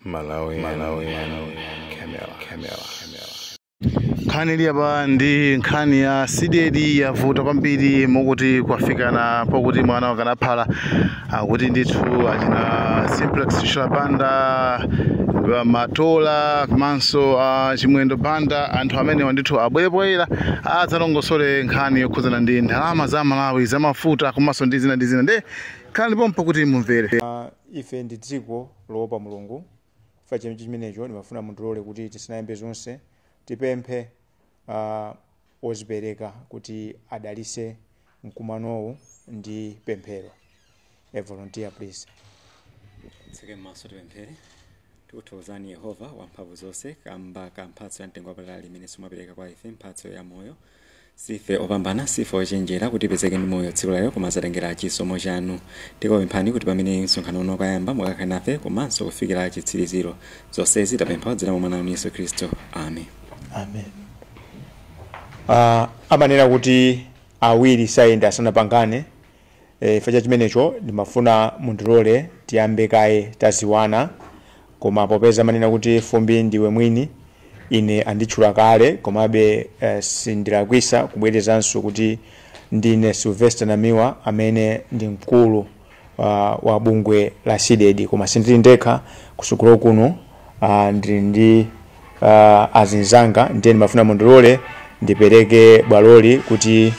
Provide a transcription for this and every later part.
Malawi, Malawi, Camera, Camera, Camera. Nkhani ili apa ndi nkhani ya CDEDI yavuta kwambiri, mokuti kwafikana pokuti mwana wakanaphala, akuti ndithu achina Simplex Chithyola, Matola komanso Chimwendo Banda, anthu amenewa ndithu abwere poyera adzalongosole nkhani yokhudzana ndi ndalama za Malawi zamafuta komanso ndi zina ndi zina. Nde khalani pompo kuti mumvere. Ife ndi dziko loopa Mulungu. Chifukwa chimenecho ndimafuna mundilole kuti tisanayambe zonse tipemphe ozipereka kuti adalise mkumanowu ndi pemphero. A volunteer, please. Tseke m'maso, tipemphere. Tikuthokozani Yehova wamphamvu zonse kamba ka mphatso ya mtengo wapatali imene mumapereka kwa ife, mphatso ya moyo. Sife opambana, sife ochenjera kuti tipezeke ndi moyo tsiku lero, koma zatengera chisomo chanu. Tikupemphani kuti pamene msonkhano uno ukayamba mukakhale nafe komanso kufikira chitsiriziro. Zonsezi tapempha dzina mwa Mwana wanu Yesu Khristu, amen. Amen. Amanena kuti awiri sayenda asanapangane. Chifukwa cha chimenecho ndimafuna mundilole tiyambe kaye taziwana, koma popeza amanena kuti fumbi ndiwe mwini, ine anditchula kale, komabe sindilakwisa kubwerezanso kuti ndine Sylvester Namiwa amene ndi mkulu wa bungwe la CDEDI, koma sindili ndekha kusukulu kuno, ndili ndi azinzanga. Ndiye ndimafuna mundilole ndipereke bwaloli kuti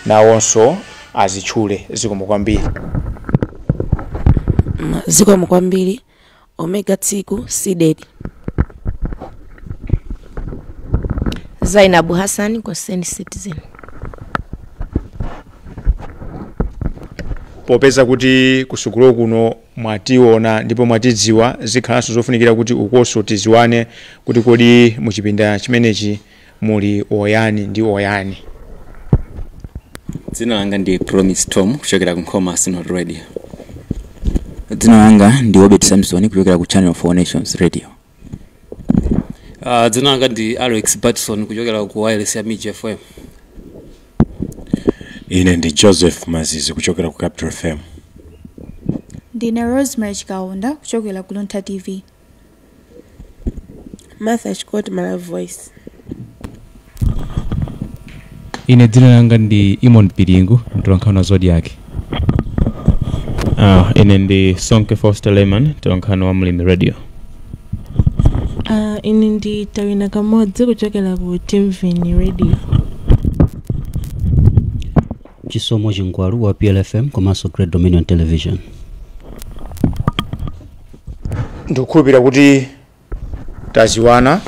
nawonso azitchule. Zikomo kwambiri. Zikomo kwambiri. Omega Tsiku, CDEDI. Zainabu Hassan, Concerned Citizen. Popeza kuti kusukulu kuno mwationa ndipo mwatidziwa, zikhalanso zofunikira kuti ukonso tiziwane kuti kodi muchipinda chimenechi muli oyani ndi oyani. Dzina langa ndi Promise Tom kuchokera ku Nkhoma Synod Radio. Dzina langa ndi Obed Samson kuchokera ku Channel 4 Nations Radio. Dzina langa ndi Alex Batson kuchokera ku wireless ya Mij FM. Ine ndi Joseph Mazizi kuchokera ku Capital FM. Ndine Rosemary Chikaunda kuchokera ku Luntha TV. Martha Chikoti, Malawi Voice. Ine dzina langa ndi Imon Piringu, mtolankhani wa Zodiak. Ine ndi Sonke Foster Lehman, mtolankhani wa Mlimi Radio. Ine ndi Tawina Kamodzi kuchokera ku Timveni Radio. Chisomo Chingwalu wa PLFM komanso Great Dominion Television. Ndikukhulupirira kuti taziwana,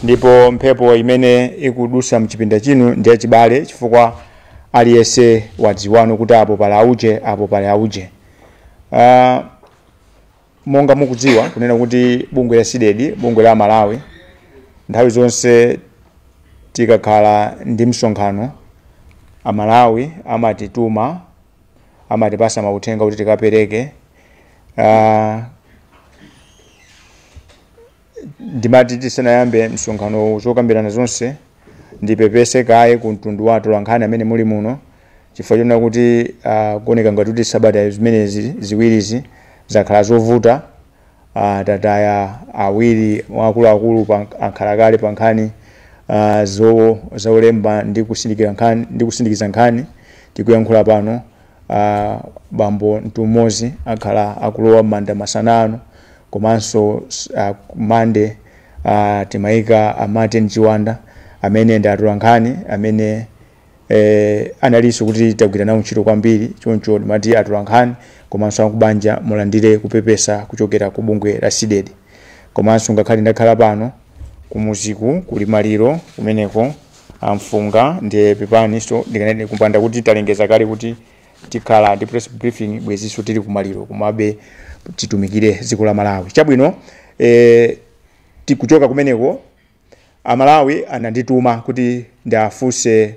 ndipo mphepo imene ikudusa mchipinda chino ndi yachibale, chifukwa aliyense wadziwano kuti apo pali auje, apo pali auje. Monga mukudziwa kunena kuti bungwe la CDEDI, bungwe la Malawi, nthawi zonse tikakhala ndi msonkhano Amalawi amatituma, amatipasa mauthenga kuti tikapereke. Ndimati tisanayambe msonkhano zokambirana zonse ndipepese kaye ku mtundu wa atolankhani amene muli muno, chifukwa chonena kuti kuoneka ngati kuti sabata zimenezi ziwirizi zakhala zovuta. Tataya awiri akuluakulu ankhalakale pa nkhani zolemba ndi kusindikira nkhani, ndi kusindikiza nkhani. Tikuyankhula pano, bambo Mtummozi akhala akulowa m'manda masana ano, komanso Mande timayika a Martin Chiwanda amene ndi atolankhani amene analinso kuti tagwira nawo ntchito kwambiri. Choncho ndimati atolankhani komanso akubanja mulandire kupepesa kuchokera ku bungwe la CDEDI. Komanso ngakhale ndakhala pano kumuziku kuli maliro kumeneko amfunga, ndiye pepani. So ndikanene kupanda kuti talengeza kale kuti tikhala ndi press briefing, bwezinso tili kumaliro, komabe titumikire dziko la Malawi. Chabwino, tikuchoka kumeneko, Amalawi anandituma kuti ndiafunse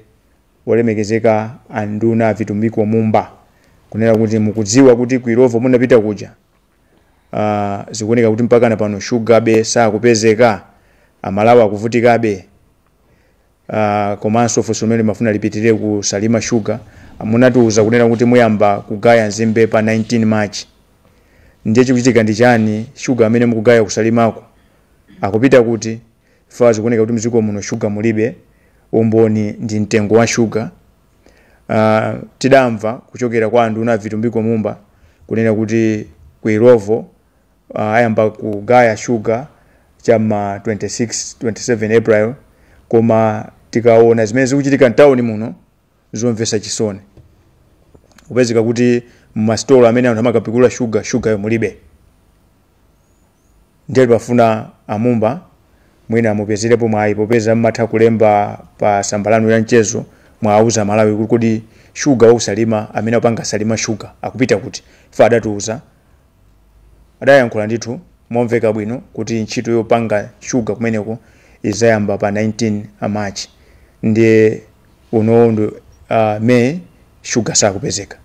wolemekezeka anduna Vitumbiko Mumba kunena kuti mukudziwa kuti ku Illovo munapita kuja, zikuoneka kuti mpaka na pano shugabe sakupezeka, Amalawi akuvutikabe. Komanso funso limene limafuna lipitirire ku Salima Sugar, munatiuza kunena kuti muyamba kugaya nzimbe pa 19 March. Ndiye chikuchitika ndi chani? Shuga amene mukugaya kusalimako akupita kuti? Fa zikuoneka kuti mdziko muno shuga mulibe. Umboni ndi mtengo wa shuga. Tidamva kuchokera kwa anduna Vitumbiko Mumba kunena kuti ku Illovo ayamba kugaya shuga chama 26 27 April, koma tikaona zimene zikuchitika mtawuni muno zomvetsa chisoni, kupezeka kuti mmasitolo amene anthu amakapikula shuga, shugayo mulibe. Ndiye pafuna amumba mwina amupezerepo mwayi, popeza mmatha kulemba pa tsamba lanu ya mchezo, mwauza Malawi kuti kodi shuga wakusalima amene apanga Salima Shuga akupita kuti? Fa adatiuza, adayankhula ndithu momveka bwino kuti ntchito yopanga shuga kumeneko izayamba pa 19 March. Ndiye uno ndi May, shuga sakupezeka.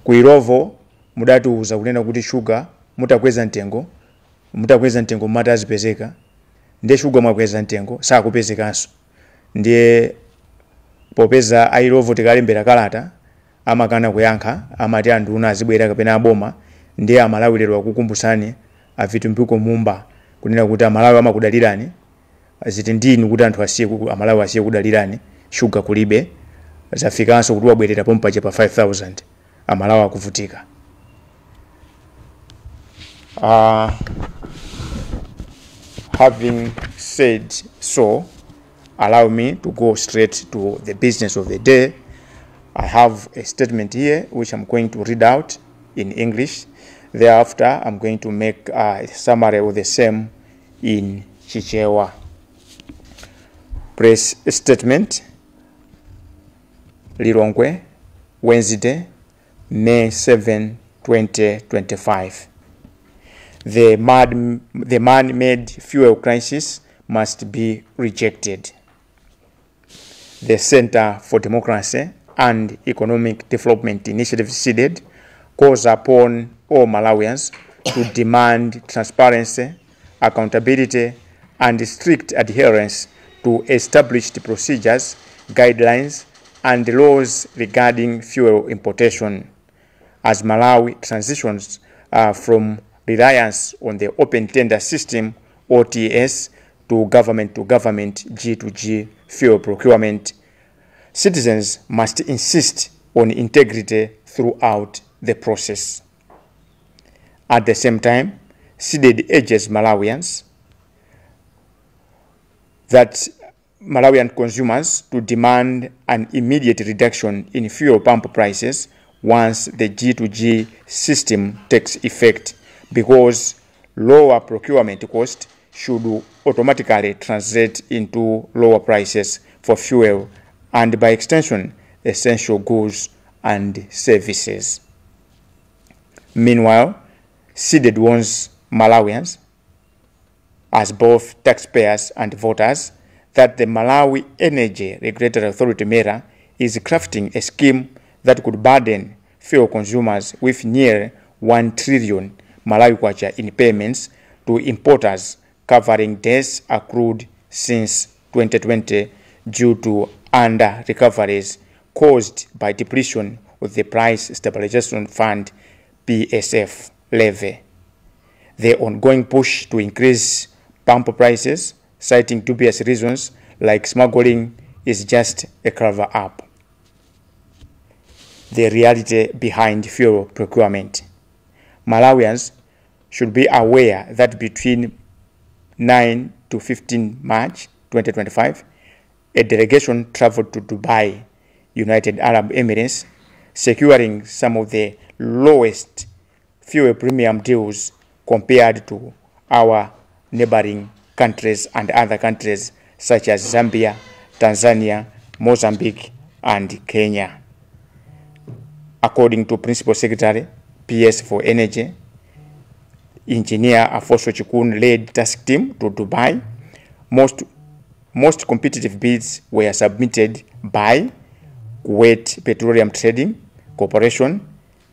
Ku Illovo mudatiuza kunena kuti shuga mutakweza mtengo mmati azipezeka. Ndiye shuga mwakweza mtengo, sakupezekanso. Ndiye popeza a Illovo tikalembera kalata amakana kuyankha, amati anduna azibwera kapena aboma. Ndiye Amalawi lero akukumbusani aVitumbiko Mumba kunena kuti Amalawi amakudalirani, ziti ndinu kuti anthu asiye Amalawi asiye kudalirani. Shuga kulibe, zafikanso kuti wabwerera pompaja pa 5000, Amalawi akuvutika. Having said so, allow me to go straight to the business of the day. I have a statement here which I'm going to read out in English. Thereafter, I'm going to make a summary of the same in Chichewa. Press statement, Lilongwe, Wednesday, May 7, 2025. The man-made fuel crisis must be rejected. The Center for Democracy and Economic Development Initiative, CDEDI, calls upon all Malawians to demand transparency, accountability, and strict adherence to established procedures, guidelines, and laws regarding fuel importation. As Malawi transitions from reliance on the open tender system, OTS, to government to government, G2G fuel procurement, citizens must insist on integrity throughout the process. At the same time, CDEDI urges Malawians that Malawian consumers to demand an immediate reduction in fuel pump prices once the G2G system takes effect, because lower procurement cost should automatically translate into lower prices for fuel and, by extension, essential goods and services. Meanwhile, CDEDI warns Malawians, as both taxpayers and voters, that the Malawi Energy Regulatory Authority, MERA, is crafting a scheme that could burden fuel consumers with near 1 trillion Malawi kwacha in payments to importers covering debts accrued since 2020 due to under recoveries caused by depletion of the Price Stabilization Fund, PSF, levy. The ongoing push to increase pump prices, citing dubious reasons like smuggling, is just a cover up. The reality behind fuel procurement. Malawians should be aware that between 9 to 15 March 2025, a delegation traveled to Dubai, United Arab Emirates, securing some of the lowest fuel premium deals compared to our neighboring countries and other countries such as Zambia, Tanzania, Mozambique, and Kenya. According to Principal Secretary, PS for Energy, Engineer Afonso Chikun led task team to Dubai. Most competitive bids were submitted by Kuwait Petroleum Trading Corporation,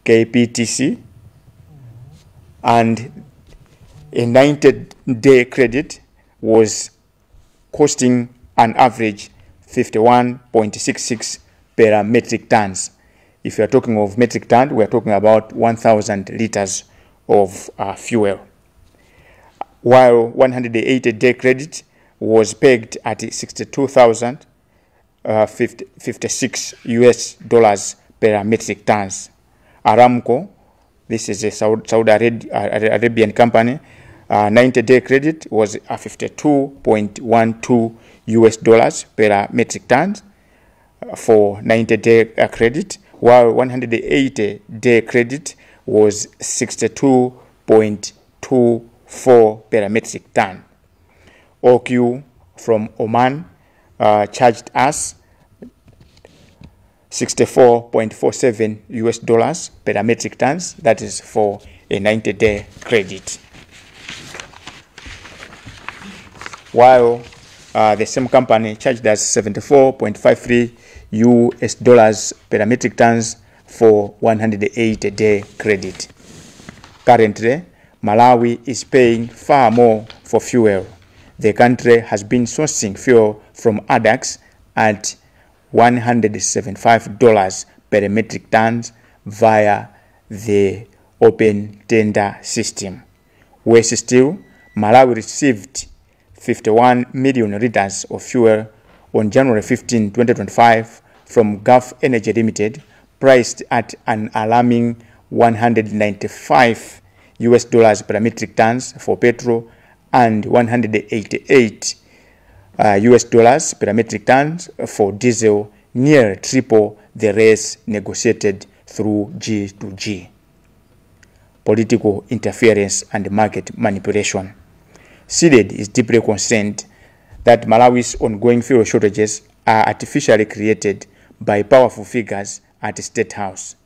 KPTC, and a 90-day credit was costing an average 51.66 per metric tons. If you are talking of metric ton, we are talking about 1,000 liters of of fuel, while 180-day credit was pegged at 62,056 US dollars per metric tons. Aramco, this is a Saudi Arabian company, 90-day credit was 52.12 US dollars per metric ton for 90-day credit, while 180-day credit was 62.24 per metric ton. OQ from Oman charged us 64.47 US dollars per metric tons, that is for a 90-day credit. While the same company charged us 74.53 US dollars per metric tons for 180-day credit. Currently, Malawi is paying far more for fuel. The country has been sourcing fuel from Addax at $175 per metric ton via the open tender system. Worse still, Malawi received 51 million liters of fuel on January 15, 2025 from Gulf Energy Limited, priced at an alarming $195 US dollars per metric tons for petrol and $188 US dollars per metric tons for diesel, near triple the rates negotiated through G2G. Political interference and market manipulation. CDEDI is deeply concerned that Malawi's ongoing fuel shortages are artificially created by powerful figures at State House,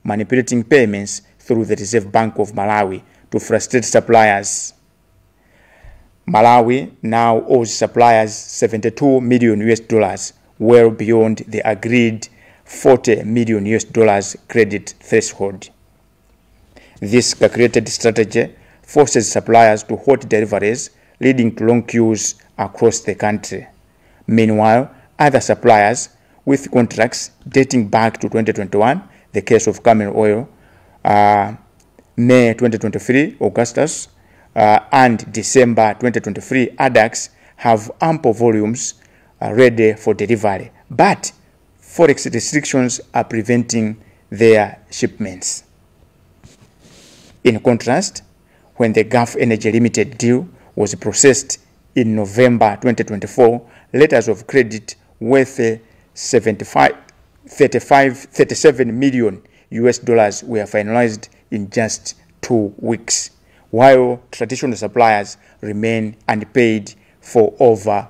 manipulating payments through the Reserve Bank of Malawi to frustrate suppliers. Malawi now owes suppliers $72 million US dollars, well beyond the agreed $40 million US dollars credit threshold. This calculated strategy forces suppliers to halt deliveries, leading to long queues across the country. Meanwhile, other suppliers with contracts dating back to 2021, the case of Camel Oil, May 2023, Augustus, and December 2023, Addax, have ample volumes ready for delivery, but forex restrictions are preventing their shipments. In contrast, when the Gulf Energy Limited deal was processed in November 2024, letters of credit worth 37 million US dollars were finalized in just 2 weeks, while traditional suppliers remain unpaid for over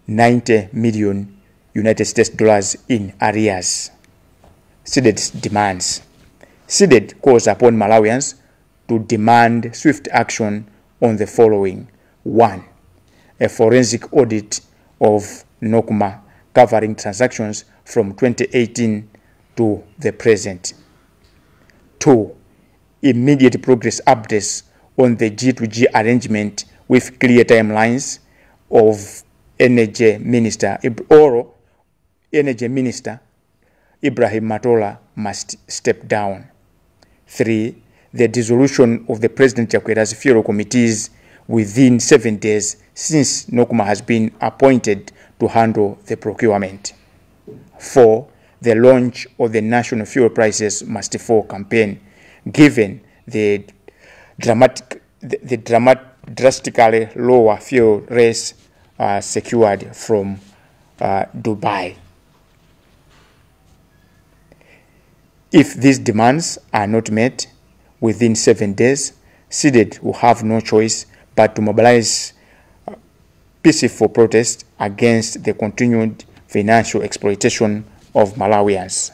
90 million United States dollars in arrears. CDEDI demands. CDEDI calls upon Malawians to demand swift action on the following. 1. A forensic audit of NOCMA covering transactions from 2018 to the present. 2. Immediate progress updates on the G2G arrangement with clear timelines of Energy Minister Ibrahim Matola must step down. 3. The dissolution of the President Chakwera's fuel committees within 7 days since NOCMA has been appointed to handle the procurement. 4. The launch of the National Fuel Prices Must Fall campaign, given the drastically lower fuel rates secured from Dubai. If these demands are not met within 7 days, CDEDI will have no choice but to mobilize peaceful protest against the continued financial exploitation of Malawians.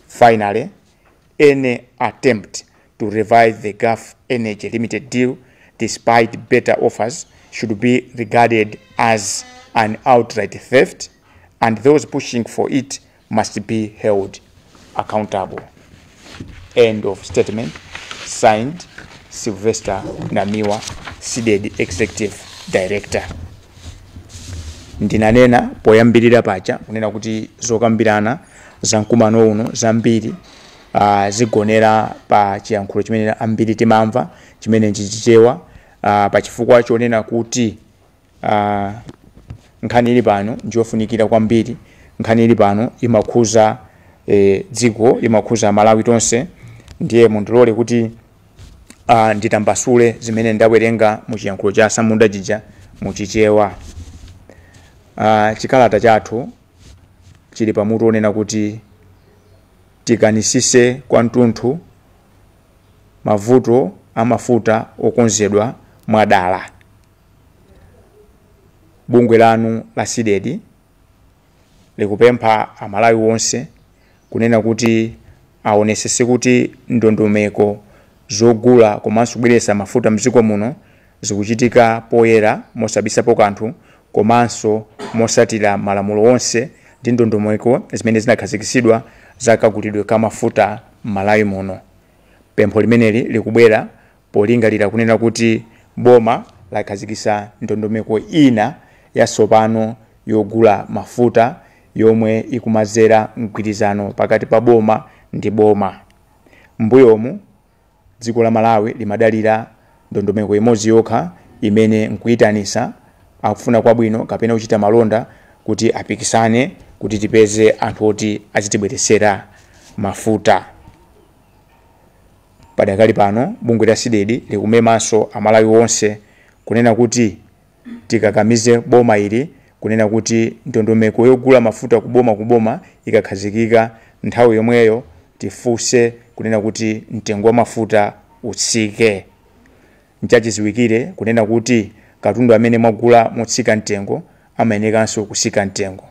Finally, any attempt to revive the Gulf Energy Limited deal, despite better offers, should be regarded as an outright theft, and those pushing for it must be held accountable. End of statement. Signed, Sylvester Namiwa, CDEDI Executive Director. Ndinanena poyambirira paja kunena kuti zokambirana za mkumano uno zambiri Zigonera pa chiyankhulo chimene ambiri timamva, chimene nchichichewa, pachifukwa chonena kuti nkhani ili pano ndiyofunikira kwambiri. Nkhani ili pano imakhuza dziko, imakhuza Malawi tonse. Ndiye mundilole kuti nditambasule zimene ndawerenga mu chiyankhulo cha Samunda chija muchichewa. Chikalata chathu chili pamutu onena kuti tikanisise kwathunthu mavuto amafuta okonzedwa mwadala. Bungwe lanu la CDEDI likupempha Amalawi onse kunena kuti aonesese kuti ndondomeko zogula komanso kubweretsa mafuta mdziko muno zikuchitika poyera, mosabisapo kanthu, komanso mosatira malamulo onse ndi ndondomeko zimene zinakhazikitsidwa za kagulidwe ka mafuta m'Malawi muno. Pempho limeneli likubwera polingalira kunena kuti boma lakhazikitsa ndondomeko ina yatsopano yogula mafuta yomwe ikumazera mgwirizano pakati pa boma ndi boma. Mbuyomu dziko la Malawi limadalira ndondomeko imodzi yokha, imene nkuyitanisa akufuna kwabwino kapena kuchita malonda kuti apikisane kuti tipeze anthu oti azitibweretsera mafuta. Padakali pano bungwe la CDEDI likumemanso Amalawi onse kunena kuti tikakamize boma ili kunena kuti ndondomeko yogula mafuta kuboma kuboma ikakhazikika, nthawi yomweyo tifunse kunena kuti mtengo wa mafuta utsike. Nchachidziwikire kunena kuti katundu amene mwagula motsika mtengo amayenekanso kusika mtengo.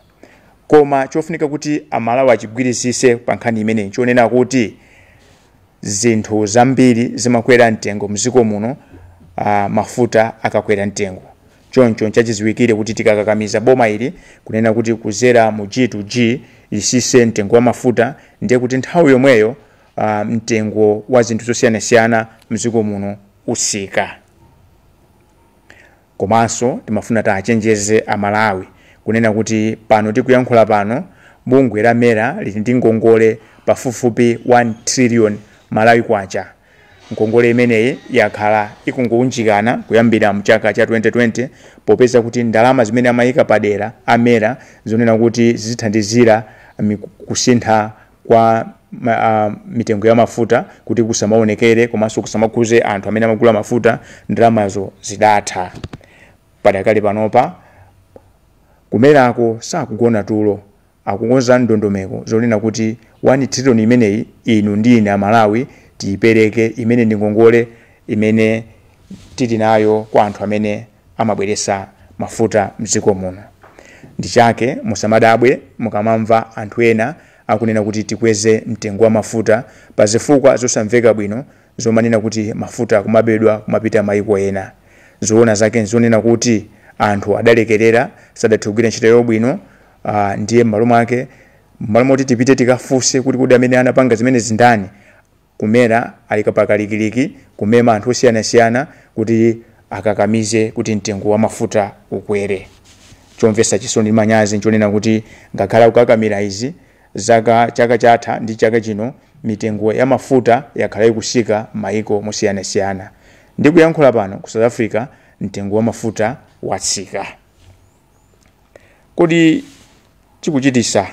Koma chofunika kuti Amalawi achigwirizise pa nkhani imeneyi chonena kuti zinthu zambiri zimakwera mtengo mdziko muno mafuta akakwera mtengo. Choncho nchachidziwikire kuti tikakakamiza boma ili kunena kuti kuzera mu G2G isise mtengo wa mafuta, ndiye kuti nthawi yomweyo mtengo wa zinthu zosiyanasiyana mdziko muno usika. Komanso timafuna tachenjeze Amalawi kunena kuti pano tikuyankhula pano, bungwe la MERA lili ndi ngongole pafupifupi 1 trillion Malawi kwacha. Ngongole imeneyi yakhala ikungounjikana kuyambira mchaka cha 2020, popeza kuti ndalama zimene amayika padera a MERA zonena kuti zizithandizira kusintha kwa mitengo ya mafuta kuti kusamaonekere komanso kusamakhuze anthu amene amagula mafuta, ndalamazo zidatha. Padakali panopa kumerako sakugona tulo, akukonza ndondomeko zonena kuti 1 trillion imeneyi inu ndi ine Amalawi tiyipereke, imene ndi ngongole imene tili nayo kwa anthu amene amabweretsa mafuta mdziko muno. Ndi chake musamadabwe mukamamva anthu ena akunena kuti tikweze mtengo wa mafuta pa zifukwa zosamveka bwino zomanena kuti mafuta akumabedwa kumapita mayiko ena. Zoona zake nzonena kuti anthu adalekerera, sadathe kugwira ntchito yobwino. Ndiye m'malo mwake, m'malo moti tipite tikafunse kuti kodi amene anapanga zimene zindani, kumera ali kapakalikiliki kumema anthu osiyanasiyana kuti akakamize kuti mtengo wa mafuta ukwere. Chomvetsa chisoni ndi manyazi nchonena kuti ngakhale akukakamira izi, zaka chaka chatha ndi chaka chino mitengo ya mafuta yakhala ikusika m'mayiko mosiyanasiyana. Ndikuyankhula pano ku South Africa mtengo wa mafuta watsika. Kodi chikuchitisa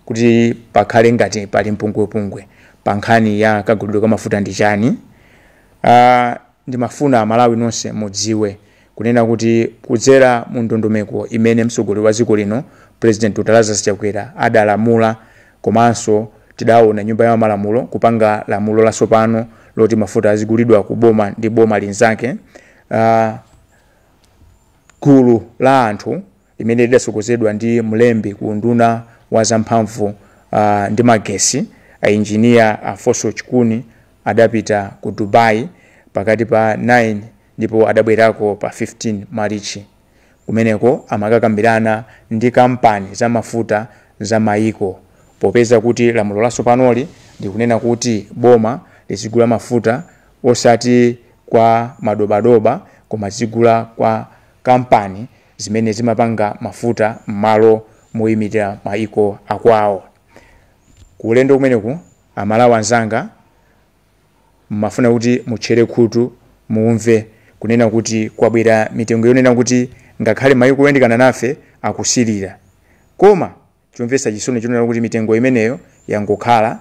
kuti pakhale ngati pali mpungwepungwe pa nkhani ya kagulidwe ka mafuta ndi chani? Ndimafuna Amalawi nonse mudziwe kunena kuti kudzera mu ndondomeko imene mtsogoleri wa dziko lino President Dr Lazarus Chakwera adalamula, komanso tidaona nyumba ya malamulo kupanga lamulo latsopano loti mafuta azigulidwa ku boma ndi boma linzake, gulu la anthu limene lidatsogozedwa ndi mlembi ku unduna wa zamphamvu ndi magesi, engineer Alfonso Chikuni, adapita ku Dubai pakati pa 9 ndipo adabwerako pa 15 Marichi. Kumeneko amakakambirana ndi kampani za mafuta za mayiko, popeza kuti lamulo latsopanoli likunena kuti boma lizigula mafuta osati kwa madobadoba koma zigula kwa kampani zimene zimapanga mafuta m'malo moyimirira mayiko akwawo. Ku ulendo kumeneku Amalawi anzanga, mmafuna kuti mutchere khutu mumve kunena kuti kwabwera mitengo yonena kuti ngakhale mayiko oyandikana nafe akusilira, koma chomvetsa chisoni chonena kuti mitengo imeneyo yangokhala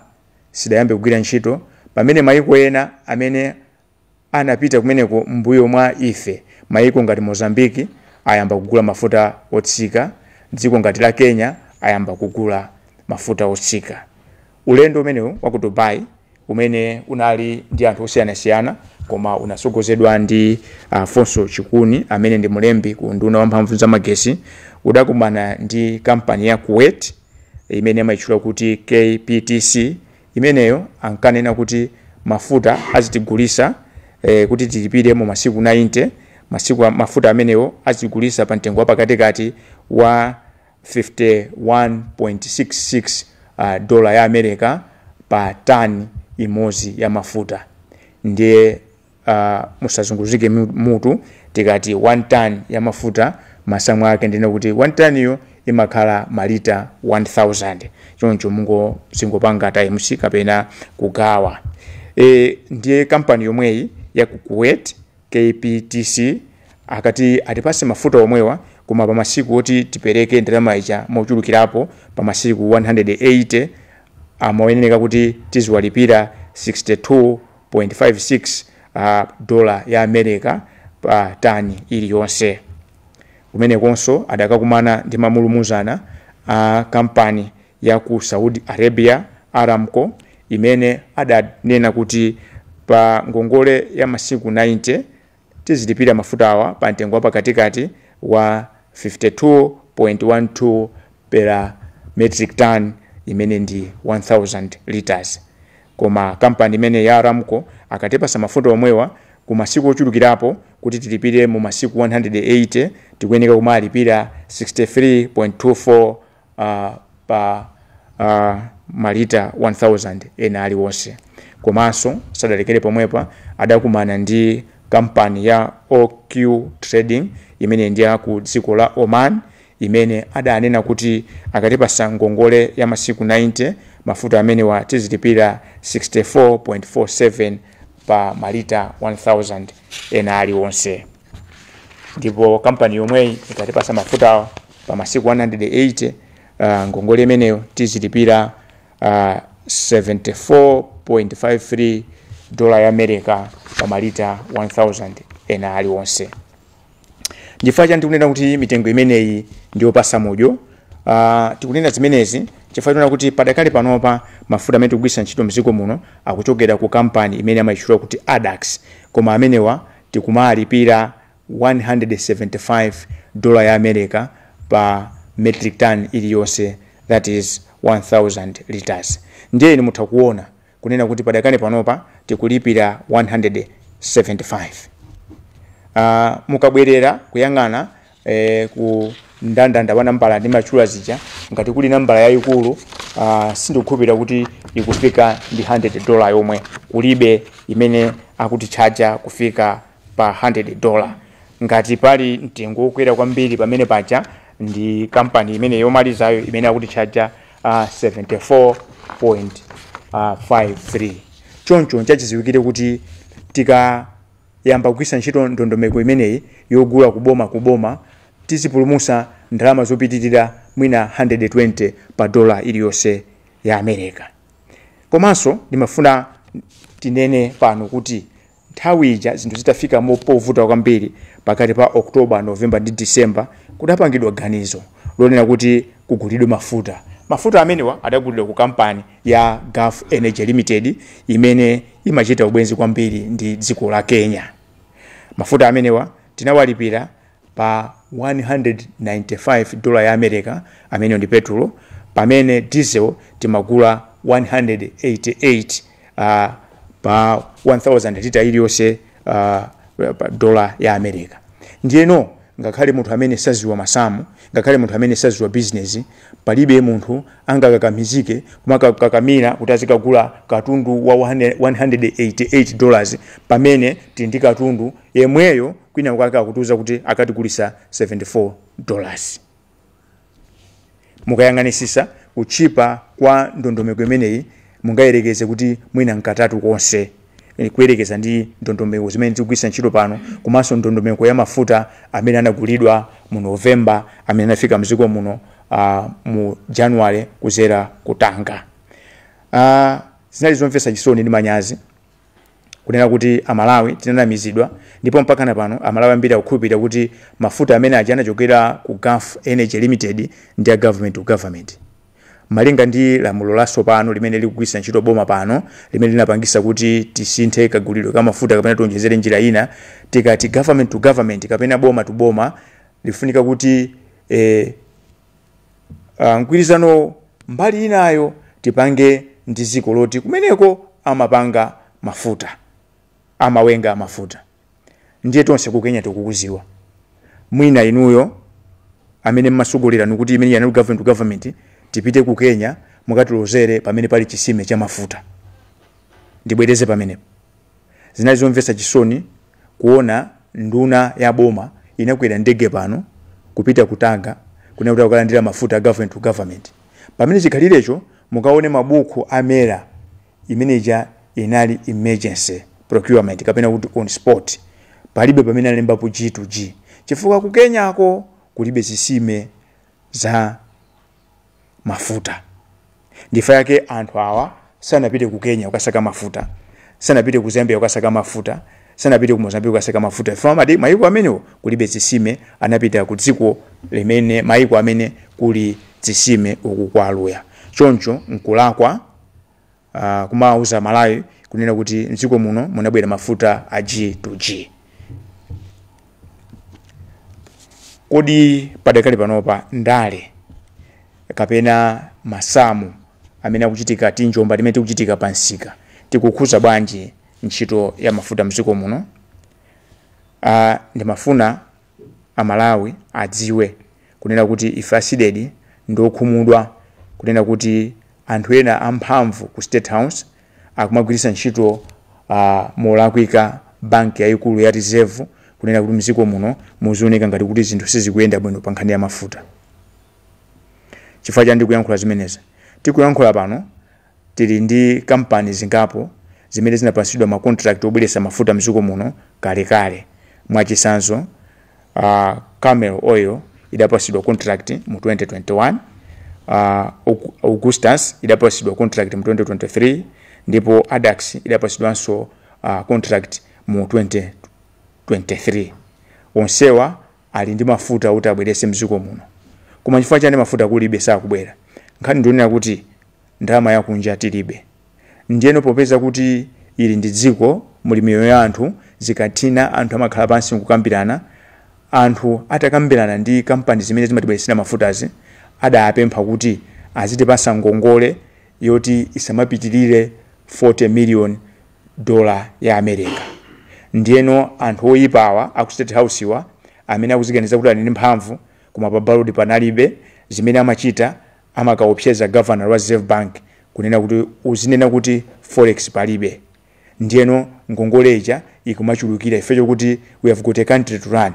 sidayambe kugwira ntchito, pamene mayiko ena amene anapita kumeneko mbuyo mwa ife, mayiko ngati Mozambiki, ayamba kugula mafuta otsika, dziko ngati la Kenya ayamba kugula mafuta otsika. Ulendo umenewu wa ku Dubai, umene unali ndi anthu osiyanasiyana koma unasogozedwa ndi Afonso Chikuni amene ndi mulembi ku nduna wa mphamvu za magesi, udakumana ndi kampani ya Kuwait imene amayitchula kuti KPTC. Imeneyo ankanena kuti mafuta azitigulisa kuti tilipire mu masiku 90 masiku, mafuta amenewo azigulisa pa mtengo wapakatikati wa 51.66 dola ya America pa tani imodzi ya mafuta. Ndiye musazunguzike mutu tikati 1 ton ya mafuta, masamu ake ndine kuti 1 ton iyo imakhala malita 1000. Choncho mungozingopanga times kapena kugawa. Ndiye kampani yomweyi ya ku Kuwait KPTC akati atipase mafuta omwewa, koma pa masiku oti tipereke ndalama ija mochulukirapo, pa masiku 180 amayenera kuti tiziwalipira 62.56 dola ya America pa tani iliyonse. Kumenekonso adakakumana ndi mamulumuzana a kampani ya ku Saudi Arabia Aramco, imene adanena kuti pa ngongole ya masiku 90 tizilipira mafuta awa pa mtengo wapakatikati wa 52.12 per metric ton, imene ndi 1000 liters. Koma kampani imene ya Aramco akatipasa mafuta omwewa ku masiku ochulukirapo kuti tilipire mu masiku 180, tikuyeneka kumalipira 63.24 pa malita 1000 ena aliwonse. Komanso sadalekere pomwepa, adakumana ndi kampani ya OQ Trading imene ndi ya ku dziko la Oman, imene adanena kuti akatipasa ngongole ya masiku 90 mafuta amenewa tizilipira 64.47 pa malita 1000 ena aliwonse. Ndipo kampani yomweyi ikatipasa mafuta pa masiku 180, ngongole imeneyo tizilipira 74.53 dola ya America pa malita 1000 ena aliwonse. Ndifukwa chani tikunena kuti mitengo imeneyi ndiyopasa mudyo? Tikunena zimenezi chifukwa tikunena kuti padakali panopa mafuta amene tikugwiritsa ntchito mdziko muno akuchokera ku kampani imene amayitchula kuti Adax, koma amenewa tikumalipira 175 dola ya America pa metric ton iliyonse, that is 1000 liters. Ndiye inu mutha kuona kunena kuti padakali panopa tikulipira 175. Mukabwerera kuyang'ana ku ndandanda wa nambala ndi matchula zija, ngati kuli nambala yayikulu, sindikukhulupirira kuti ikufika ndi 100 dollar yomwe, kulibe imene akutichaja kufika pa 100 dollar. Ngati pali mtengo wokwera kwambiri pamene paja ndi kampani imene yomalizayo imene akutichaja 74.53. Choncho nchachidziwikire kuti tikayamba kugwiritsa ntchito ndondomeko imeneyi yogula kuboma kuboma, tizipulumutsa ndalama zopitirira mwina 120 pa dola iliyonse ya America. Komanso ndimafuna tinene pano kuti nthawi ija zinthu zitafika povuta kwambiri pakati pa October, November ndi December, kudapangidwa ganizo lonena kuti kugulidwe mafuta. Mafuta amenewa adagulidwa ku kampani ya Gulf Energy Limited imene imachita ubwenzi kwambiri ndi dziko la Kenya. Mafuta amenewa tinawalipira pa 195 dola ya America, amene ndi petulo, pamene diesel timagula 188 pa 1000 lita iliyonse dola ya America. Ndiyeno ngakhale munthu amene saziwa masamu, ngakhale munthu amene saziwa business, palibe munthu angakakamizike kumakakamira kuti azikagula katundu wa 188 dollars pamene tili ndi katundu yemweyo kwina kwake akutiuza kuti akatigulisa 74 dollars. Mukayang'anisisa kuchipa kwa ndondomeko imeneyi Mungayerekeze kuti mwina nkatatu konse kuyerekeza ndi ndondomeko zimene tikugwiritsa ntchito pano, komanso ndondomeko ya mafuta amene anagulidwa mu November, amene anafika mdziko muno mu January kuzera kutanga. Zinali zomvetsa chisoni ndi manyazi kunena kuti Amalawi tinanamizidwa, ndipo mpaka na pano Amalawi ambiri akukhulupirira kuti mafuta amene aja anachokera ku Gulf Energy Limited ndi a government to government. Malinga ndi lamulo latsopano limene likugwiritsa ntchito boma pano, limene linapangisa kuti tisinthe kagulidwe ka mafuta kapena tionjezere njira ina, tikati government to government kapena boma to boma, lifunika kuti mgwirizano mbali inayo tipange ndi dziko loti kumeneko amapanga mafuta, amawenga mafuta. Ndiye tonse ku Kenya tikukuziwa. Mwina inuyo amene mmasogolera nukuti imene yanali government to government, tipite ku Kenya mukatilozere pamene pali chisime cha mafuta. Ndibwereze pamenepo, zinali zomvetsa chisoni kuona nduna ya boma inakwera ndege pano kupita kutanga kunena kuti akukalandira mafuta a government to government, pamene chikhalirecho mukaone mabuku amera imeneja inali emergency procurement kapena kuti on spot, palibe pamene alembapo G to G, chifukwa ku Kenyako kulibe zisime za mafuta. Ndifa yake anthu awa sanapite ku Kenya kukasaka mafuta, sanapite ku Zambia kukasaka mafuta, sanapite ku Mozambique kukasaka mafuta. Ife amati mayiko amenewo kulibe zisime, anapita ku dziko limene mayiko amene kuli zisime uku kwa Aluya. Choncho nkulakwa kumawuza Malawi kunena kuti mdziko muno munabwera mafuta a G to G. Kodi padakali panopa ndale kapena masamu amene akuchitika tinjomba timene tikuchitika pa msika tikukhuza bwanji ntchito ya mafuta mdziko muno? Ndimafuna Amalawi adziwe kunena kuti ife a CDEDI ndiokhumudwa kunena kuti anthu ena amphamvu ku State House akumagwiritsa ntchito molakwika banki yayikulu ya Reserve kunena kuti mdziko muno muzioneka ngati kuti zinthu sizikuyenda bwino pa nkhani ya mafuta. Chifukwa chani ndikuyankhula zimenezi? Tikuyankhula pano tili ndi kampani zingapo zimene zinapasidwa ma contract obweretsa mafuta mdziko muno kalekale. Mwachitsanzo, Camel Oil idapasidwa contract mu 2021, Augustus idapasidwa contract mu 2023, ndipo Adax idapasidwanso contract mu 2023. Onsewa ali ndi mafuta oti abweretse mdziko muno, koma chifukwa chani mafuta kulibe, sakubwera? Nkhani ndionera kuti ndalama yakunja tilibe. Ndiyeno popeza kuti ili ndi dziko muli miyoyo ya anthu, zikathina anthu amakhala pansi nkukambirana. Anthu atakambirana ndi kampani zimene zimatibweretsera mafutazi, adapempha kuti azitipasa ngongole yoti isamapitirire 40 million dollar ya America. Ndiyeno anthu oyipawa aku State House wa amene akuziganiza kuti ali ndi mphamvu koma pa ballot panalibe, zimene amachita amakaopseza governor wa Reserve Bank kunena kuti uzinena kuti forex palibe. Ndiyeno ngongole ija ikumachulukira ife chokuti we have got a country to run.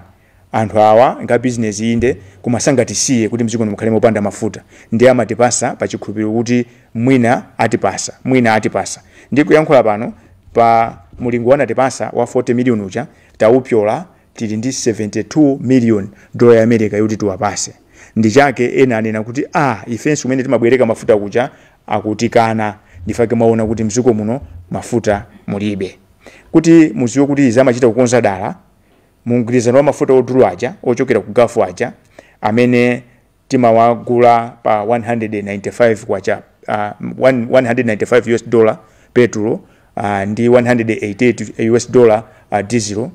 Anthu awa nga business inde, koma sangatisiye kuti mdziko mukhale mopanda mafuta. Ndiye amatipasa pa chikhulupiriro kuti mwina atipasa, mwina atipasa. Ndi kuyankhula pano pa mulingo wanatipasa wa 40 million uja taupyola, tili ndi 72 million dollar ya America yoti tiwapase. Ndi chake ena anena kuti ifenso kumene timabwereka mafuta kuja akutikana. Ndifake mwaona kuti mdziko muno mafuta mulibe. Kuti muziwe kuti izi amachita kukonza dala, mu mgwirizano wa mafuta odula aja ochokera ku Gulf aja amene timawagula pa 195 kwacha, 195 US dollar petrol ndi 188 US dollar diesel,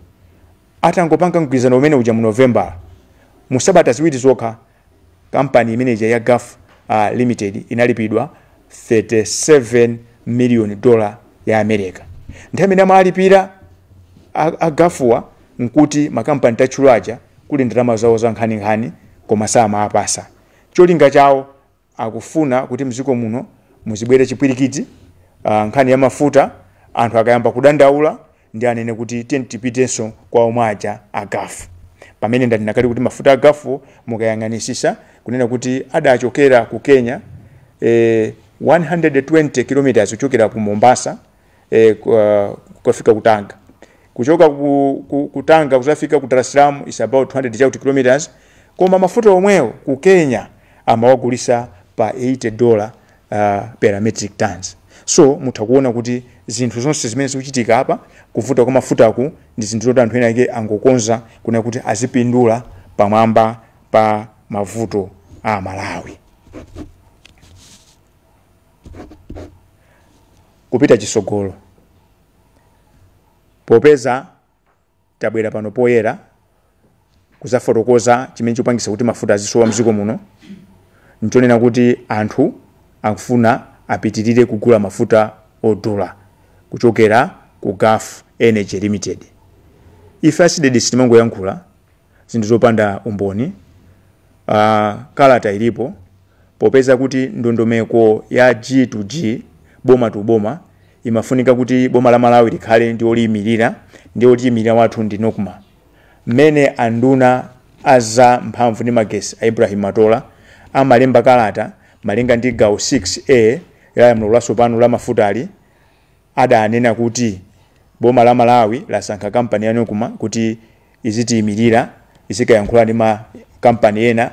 atangopanga mgwirizano umene uja mu November, mu sabata ziwiri zokha kampani imeneja ya Gulf Limited inalipidwa 37 million dollar ya America. Nthawi imene amalipira a Gulfwa nkuti makampani tatchula aja kuli ndalama zawo za nkhaninkhani, koma samapasa. Cholinga chawo akufuna kuti mdziko muno muzibwere chipwirikiti, nkhani ya mafuta. Anthu akayamba kudandaula ndi anene kuti tiye tipitenso kwa omwe aja a Gulf, pamene ndanena kale kuti mafuta a Gulf mukayang'anisisa kunena kuti adachokera ku Kenya. 120 km kuchokera ku Mombasa kufika ku Tanga, kuchoka ku Tanga kuzafika ku Dar es Salaam is about 200 km. Koma mafuta omwewo ku Kenya amawagulisa pa $80 per metric tons. So mutha kuona kuti zinthu zonse zimene zikuchitika apa, kuvuta kwa mafutaku, ndi zinthu zoti anthu ena ake angokonza kuna kuti azipindula pamwamba pa mavuto a Malawi. Kupita chisogolo, popeza tabwera pano poyera kuzafotokoza chimene chikupangisa kuti mafuta azisowa mdziko muno, nchonena kuti anthu akufuna apitirire kugula mafuta odula kuchokera ku Gulf Energy Limited. Ife a CDEDI sitimangoyankhula zinthu zopanda umboni. Kalata ilipo, popeza kuti ndondomeko ya G to G, boma to boma, imafunika kuti boma la Malawi likhale ndi oliyimirira, ndi oliyimirira wathu ndi NOCMA. Mmene anduna aza mphamvu ndi magesi a Ibrahim Matola amalemba kalata malinga ndi gawo 6A la lamulo latsopano la mafutali, adanena kuti boma la Malawi lasankha kampani ya NOCMA kuti izitiyimirira, izikayankhula ndi makampani ena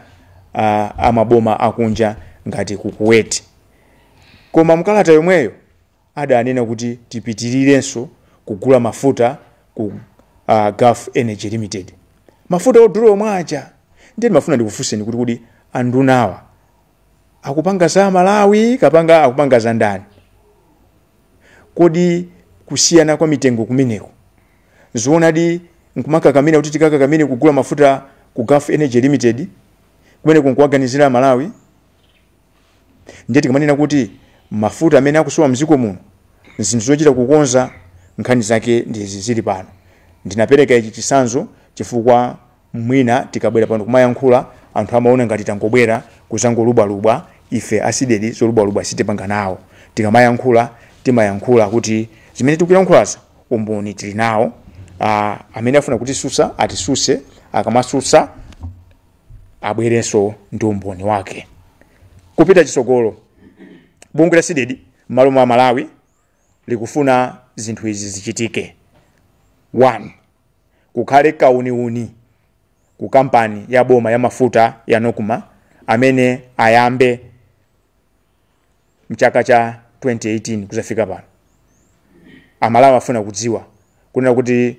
amaboma akunja ngati ku Kuwait. Koma mkalata yomweyo adanena kuti tipitirirenso kugula mafuta ku Gulf Energy Limited, mafuta odula omwe aja. Ndiye ndimafuna ndikufunseni kuti kodi andunawa akupanga za Malawi kapanga akupanga za ndani? Kodi kusiyana kwa mitengo kumeneko zoonadi nkumakakamira kuti tikakakamire kugula mafuta ku Gulf Energy Limited, kumeneko nkuwaganizira Malawi? Ndiye tikamanena kuti mafuta amene akusowa mdziko muno zinthu zochita kukonza, nkhani zake ndizi zili pano. Ndinapereka ichi chisanzo chifukwa mwina tikabwera pano kumayankhula anthu amaona ngati tangobwera kuzangolubwalubwa. Ife a CDEDI zolubwalubwa sitipanga nawo. Tikamayankhula timayankhula kuti zimene tikuyankhulazo umboni tili nawo. Amene afuna kutisusa atisuse, akamasusa abwerenso ndi umboni wake. Kupita chisogolo, bungwe la CDEDI m'malo mwa Malawi likufuna zinthu izi zichitike. 1, kukhale kauniuni ku kampani ya boma ya mafuta ya NOCMA amene ayambe mchaka cha 2018 kuzafika pano. Amalawi afuna kudziwa kunena kuti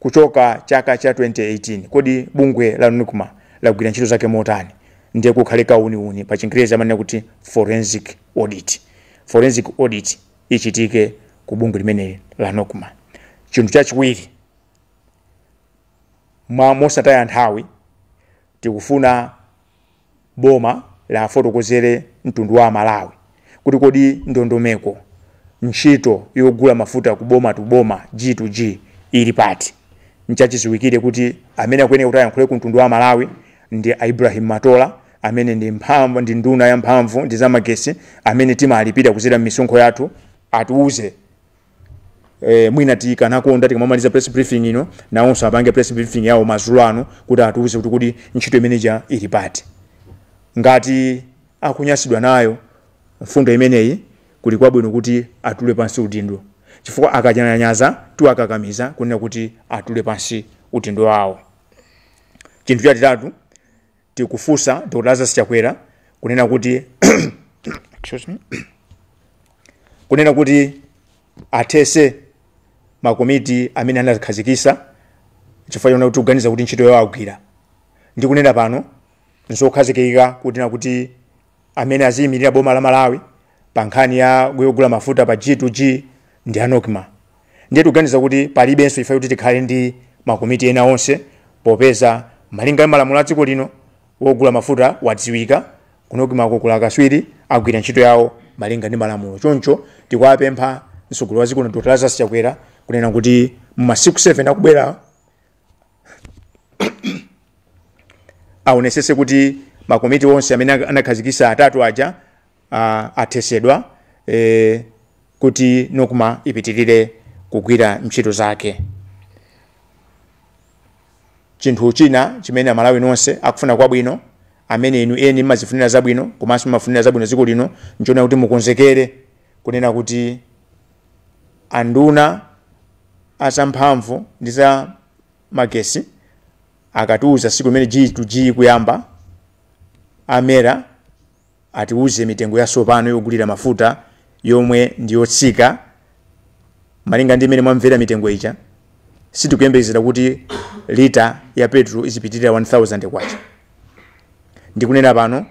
kuchoka chaka cha 2018 kodi bungwe la NOCMA lagwira ntchito zake motani? Ndiye kukhale kauniuni, pa Chingerezi amanena kuti forensic audit. Forensic audit ichitike ku bungwe limeneli la NOCMA. Chinthu chachiwiri, mosataya nthawi, tikufuna boma lafotokozere mtundu wa Malawi kuti kodi ndondomeko ntchito yogula mafuta ku boma to boma, G to G, ili pati. Nchachidziwikire kuti amene akuyenera kuti ayankhule ku mtundu wa Malawi ndi Ibrahim Matola, amene ndi mphamvu, ndi nduna ya mphamvu ndi zamagesi, amene timalipira kudzera m'misonkho yathu. Atiuze. Mwina tikanakonda tikamamaliza press briefing ino nawonso apange press briefing yawo madzulo ano kuti atiuze kuti kodi ntchito imeneja ili pati. Ngati akunyasidwa nayo mfundo imeneyi, kuli kwabwino kuti atule pansi udindo, chifukwa akanyalanyaza tiwakakamiza kunena kuti atule pansi udindo wawo. Chinthu chachitatu, tikufunsa Dr. Lazarus Chakwera kunena kuti, excuse me, kunena kuti athese makomiti amene anakhazikisa chifukwa chona kuti kuganiza kuti ntchito yawo agwira. Ndikunena pano nzokhazikika kunena kuti amene aziyimirira boma la Malawi pa nkhani ya yogula mafuta pa G2G ndi a NOCMA. Ndiye tikuganiza kuti palibenso ife kuti tikhale ndi makomiti ena onse, popeza malinga ndi malamulo a dziko lino wogula mafuta wadziwika. Ku NOCMA kuli akaswiri agwira ntchito yawo malinga ndi malamulo. Choncho tikuwapempha mtsogoleri wa dziko lino Dr. Lazarus Chakwera kunena kuti mumasiku 7 akubwera aonesese kuti makomiti onse amene anakhazikisa atatu aja athesedwa kuti NOCMA ipitirire kugwira ntchito zake. Chinthu china chimene Amalawi nonse akufuna kwabwino, Amene inu eni mmazifunira zabwino komanso mmafunira zabwino dziko lino, nchona kuti mukonzekere kunena kuti anduna azamphamvu ndi za magesi akatiuza siku imene G2G kuyamba, a MERA atiuze mitengo yatsopano yogulira mafuta yomwe ndi yotsika malinga ndi imene mwamvera mitengo ija. Sitikuyembekezera kuti lita ya petrol izipitirira 1000 kwacha. Ndikunena pano,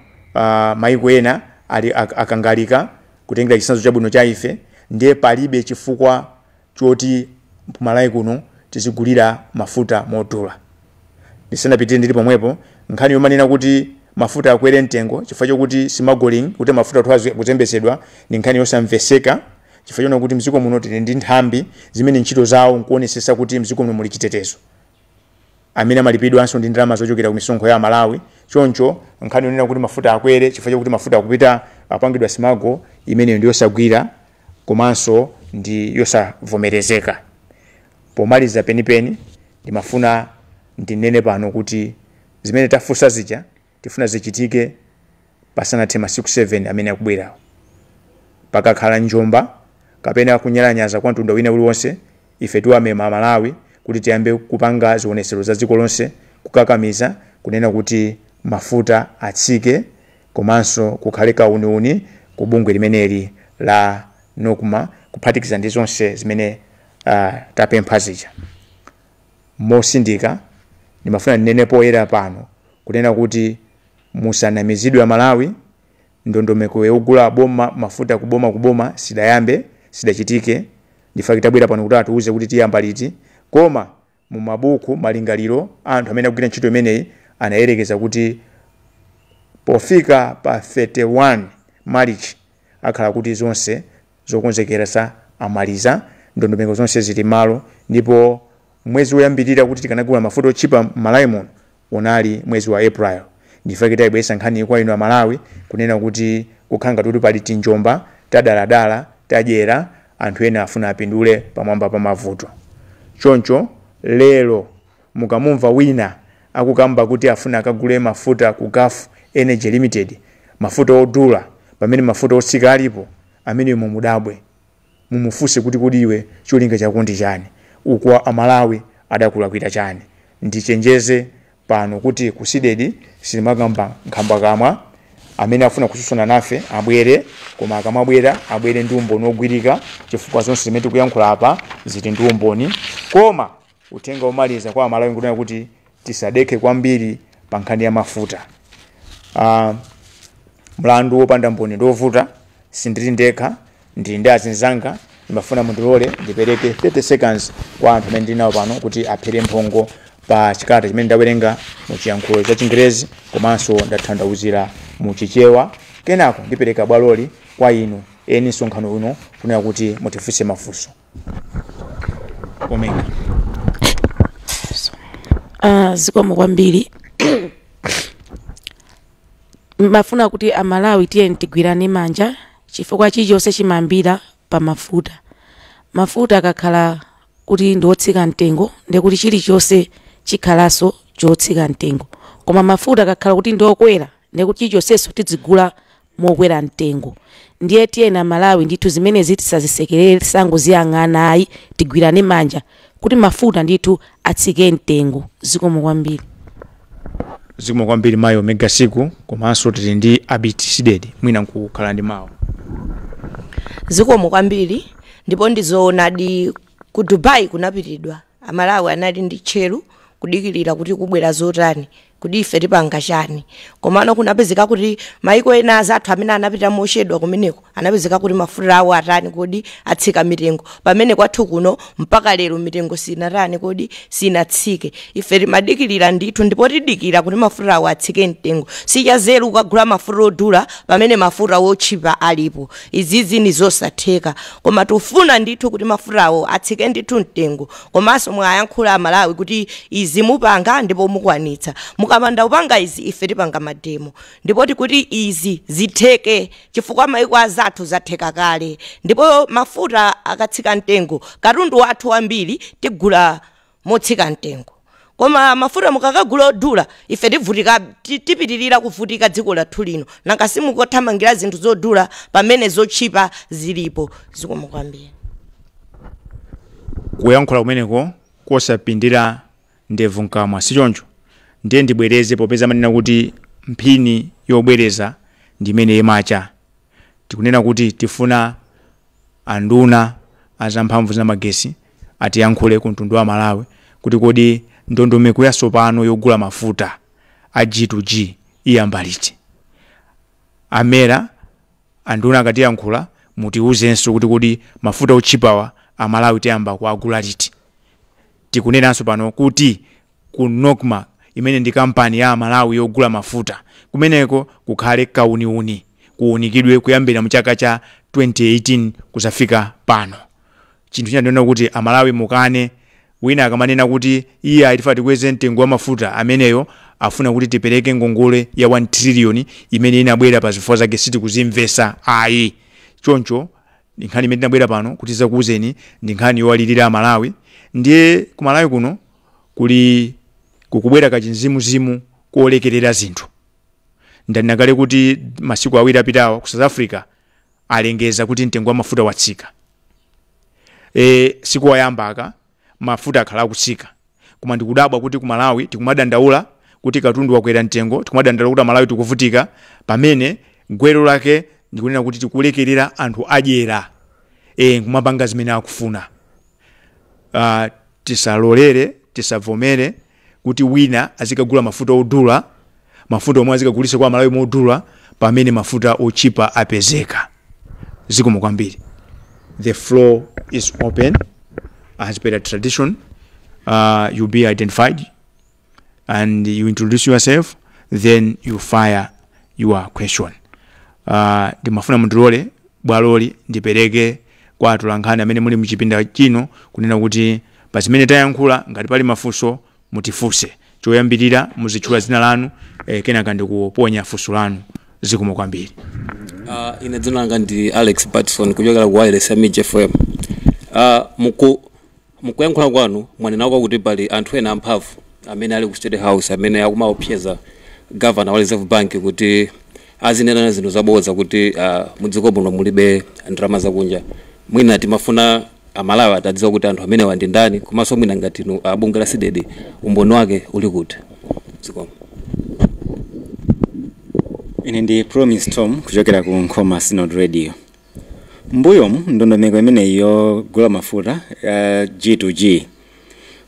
maiko ena ali akangalika kutengera chitsanzo chabwino cha ife, ndiye palibe chifukwa choti kumalawi kuno tizigulira mafuta modula. Ndisanapitire, ndili pomwepo, nkhani yomanena kuti mafuta akwere mtengo chifukwa chokuti smuggling, kuti mafuta athu kuzembesedwa, ndi nkhani yosamveseka, chifukwa chona kuti mdziko muno tili ndi nthambi zimene ntchito zawo nkuonesesa kuti mdziko muno muli chitetezo, amene amalipidwanso ndi ndalama zochokera ku misonkho ya Malawi. Choncho nkhani yonena kuti mafuta akwere chifukwa chokuti mafuta akupita apangidwa smuggle, imeneyo ndi yosagwira komanso ndi yosavomerezeka. Pomaliza penipeni, ndimafuna ndinene pano kuti zimene tafunsa zija tifuna zichitike pasanathe masiku 7 amene akubwerawo. Pakakhala njomba kapena kunyalanyaza kwa mtundu wina uliwonse, ife tiwamema Malawi kuti tiyambe kupanga zionesero za dziko lonse kukakamiza kunena kuti mafuta atsike komanso kukhale kauniuni ku bungwe limeneli la NOCMA, kuphatikiza ndi zonse zimene tapempha zija. Mosindika, ndimafuna ndinene poyera pano kunena kuti musanamizidwe Amalawi. Ndondomeko yogula boma mafuta kuboma kuboma sidayambe, sidachitike. Ndifa tabwera pano kuti atiuze kuti tiyamba liti, koma mumabuku malingaliro anthu amene akugwira ntchito imeneyi anayerekeza kuti pofika pa 31 March akhala kuti zonse zokonzekera sa amaliza, ndondomeko zonse zili malo, ndipo mwezi woyambirira kuti tikanagula mafuta otchipa m'Malawi muno unali mwezi wa April. Ndifake tayibweretsa nkhani kwa inu Amalawi kunena kuti kukhala ngati kuti pali tinjomba tadaladala tadyera, anthu ena afuna apindule pamwamba pa mavuto. Choncho lero mukamumva wina akukamba kuti afuna akagule mafuta ku Gulf Energy Limited, mafuta odula, pamene mafuta otsika alipo, amene mumudabwe, mumufunse kuti kodi iwe cholinga chako ndi chani? Uku Amalawi adakulakwira chani? Ndichenjeze pano kuti ku CDEDI silimakamba nkhambakamwa. Amene afuna kususana nafe abwere, koma akamabwera abwere ndi umboni ogwirika, chifukwa zonse zimene tikuyankhula apa zili ndi umboni. Koma uthenga omaliza kwa Amalawi nkunena kuti tisadekhe kwambiri pa nkhani ya mafuta. Mlandu wopanda mboni ndiovuta. Sindili ndekha, ndili ndi azinzanga. Ndimafuna mundilole ndipereke 30 seconds kwa anthu amene ndili nawo pano kuti aphere mphongo pa chikalata chimene ndawerenga mu chiyankhulo cha Chingerezi komanso ndatanthauzira mu Chichewa. Kenako ndipereka bwaloli kwa inu eni msonkhano uno kunena kuti mutifunse mafunso. Omega. Zikomo kwambiri. Mafuna kuti Amalawi tiye tigwirane manja, chifukwa chilichonse chimayambira pa mafuta. Mafuta akakhala kuti ndi otsika mtengo, ndekuti chilichonse chikhalanso chotsika mtengo, koma mafuta akakhala kuti ndi okwera, ndekuti chilichonsenso tizigula mokwera mtengo. Ndiye tiyeni Amalawi ndithu zimenezi tisazisekerere, tisangoziyang'ana ayi, tigwirane manja kuti mafuta ndithu atsike mtengo. Zikomo kwambiri. Zikomo kwambiri, mayi Omega Siku. Komanso tili ndi Abiti CDEDI, mwina nkukhala ndi mawu. Zikomo kwambiri. Ndipo ndizoonadi, ku Dubai kunapitidwa, Amalawi anali ndi tcheru kudikirira kuti kubwera zotani, kuti ife tipanga chani. Komano kunapezeka kuti maiko ena azathu amene anapita mochedwa kumeneko anapezeka kuti mafuta awo atani kodi? Atsika mitengo, pamene kwathu kuno mpaka lero mitengo sinatani kodi? Sinatsike. Ife timadikirira ndithu, ndipo tidikira kuti mafuta awo atsike mtengo. Sichazeru kukagula mafuta odula pamene mafuta wotchipa alipo. Izizi ni zosatheka, koma tifuna ndithu kuti mafuta awo atsike ndithu mtengo. Komanso mwayankhula Amalawi kuti izi mupanga ndipo mukwanitsa. Mukamanda kupanga izi, ife tipanga ma demo, ndipo tikuti izi zitheke chifukwa maiko azathu zatheka kale. Ndipo mafuta akatsika mtengo, katundu wathu wambiri tigula motsika mtengo. Koma mafuta mukakagula odula, ife tivutika, tipitirira kuvutika dziko lathu lino. Nanga simukothamangira zinthu zodula pamene zotchipa zilipo? Zikomo kwambiri. Kuyankhula kumeneko kosapindira ndevu mkamwa, sichoncho? Ndiye ndibwereze, popeza manena kuti mphini yobwereza ndimene imacha. Tikunena kuti tifuna anduna azamphamvu za magesi atiyankhule ku mtundu wa Malawi kuti kodi ndondomeko yatsopano yogula mafuta a G2G iyamba liti? Amera anduna akatiyankhula, mutiuzenso kuti kodi mafuta otchipawa Amalawi tiyamba kuagula liti? Tikunenanso pano kuti ku NOCMA, imene ndi kampani ya Malawi yogula mafuta, kumeneko kukhale kauniuni, kuunikidwe kuyambira mu chaka cha 2018 kuzafika pano. Chinthu china ndinena kuti Amalawi mukane wina akamanena kuti iye aitifa tikweze mtengo wa mafuta, ameneyo afuna kuti tipereke ngongole ya 1 trillion imene inabwera pa zifukwa zake sitikuzimvesa ayi. Choncho ndi nkhani imene tinabwera pano kuti zakuuzeni, ndi nkhani yowalirira Amalawi. Ndiye ku Malawi kuno kuli kukubwera kachinzimuzimu kolekerera zinthu. Ndanena kale kuti masiku 2 apitawa ku South Africa alengeza kuti mtengo wa mafuta watsika. Siku wayambaka mafuta akhala akutsika, koma ndikudabwa kuti ku Malawi tikumadandaula kuti katundu wakwera mtengo, tikumadandaula kuti Amalawi tikuvutika, pamene gwero lake ndikunena kuti tikulekerera anthu adyera nkumapanga zimene akufuna. Tisalolere, tisavomere kuti wina azikagula mafuta odula, mafuta omwe azikagulitsa kwa Malawi modula, pamene mafuta ochipa apezeka. Zikomo kwambiri. The floor is open as per tradition. You be identified and you introduce yourself, then you fire your question. Ndimafuna mundilole bwaloli ndipereke kwa atolankhani amene muli mchipinda chino kunena kuti pa zimene tayankhula, ngati pali mafunso mutifunse. Choyambirira muzitchula dzina lanu, kenaka ndikuponya funso lanu. Zikomo kwambiri. Ine dzina langa ndi Alex Patson kuchokera ku wireless ya Mij FM. Mukuyankhula kwanu mwanenako kuti pali anthu ena amphamvu amene ali ku State House amene akumaopseza governor wa Reserve Bank kuti azinena zinthu zabodza kuti mudziko muno mulibe ndalama zakunja. Mwina timafuna Amalawi atadziwa kuti anthu amenewa ndi ndani, komanso mwina ngati inu abunge la CDEDI, umboni wake uli kuti? Zikomo. Ine ndi Promise Tom kuchokera ku Nkhoma Synod Radio. Mbuyomu ndondomeko imeneyi yogula mafuta ya G2G,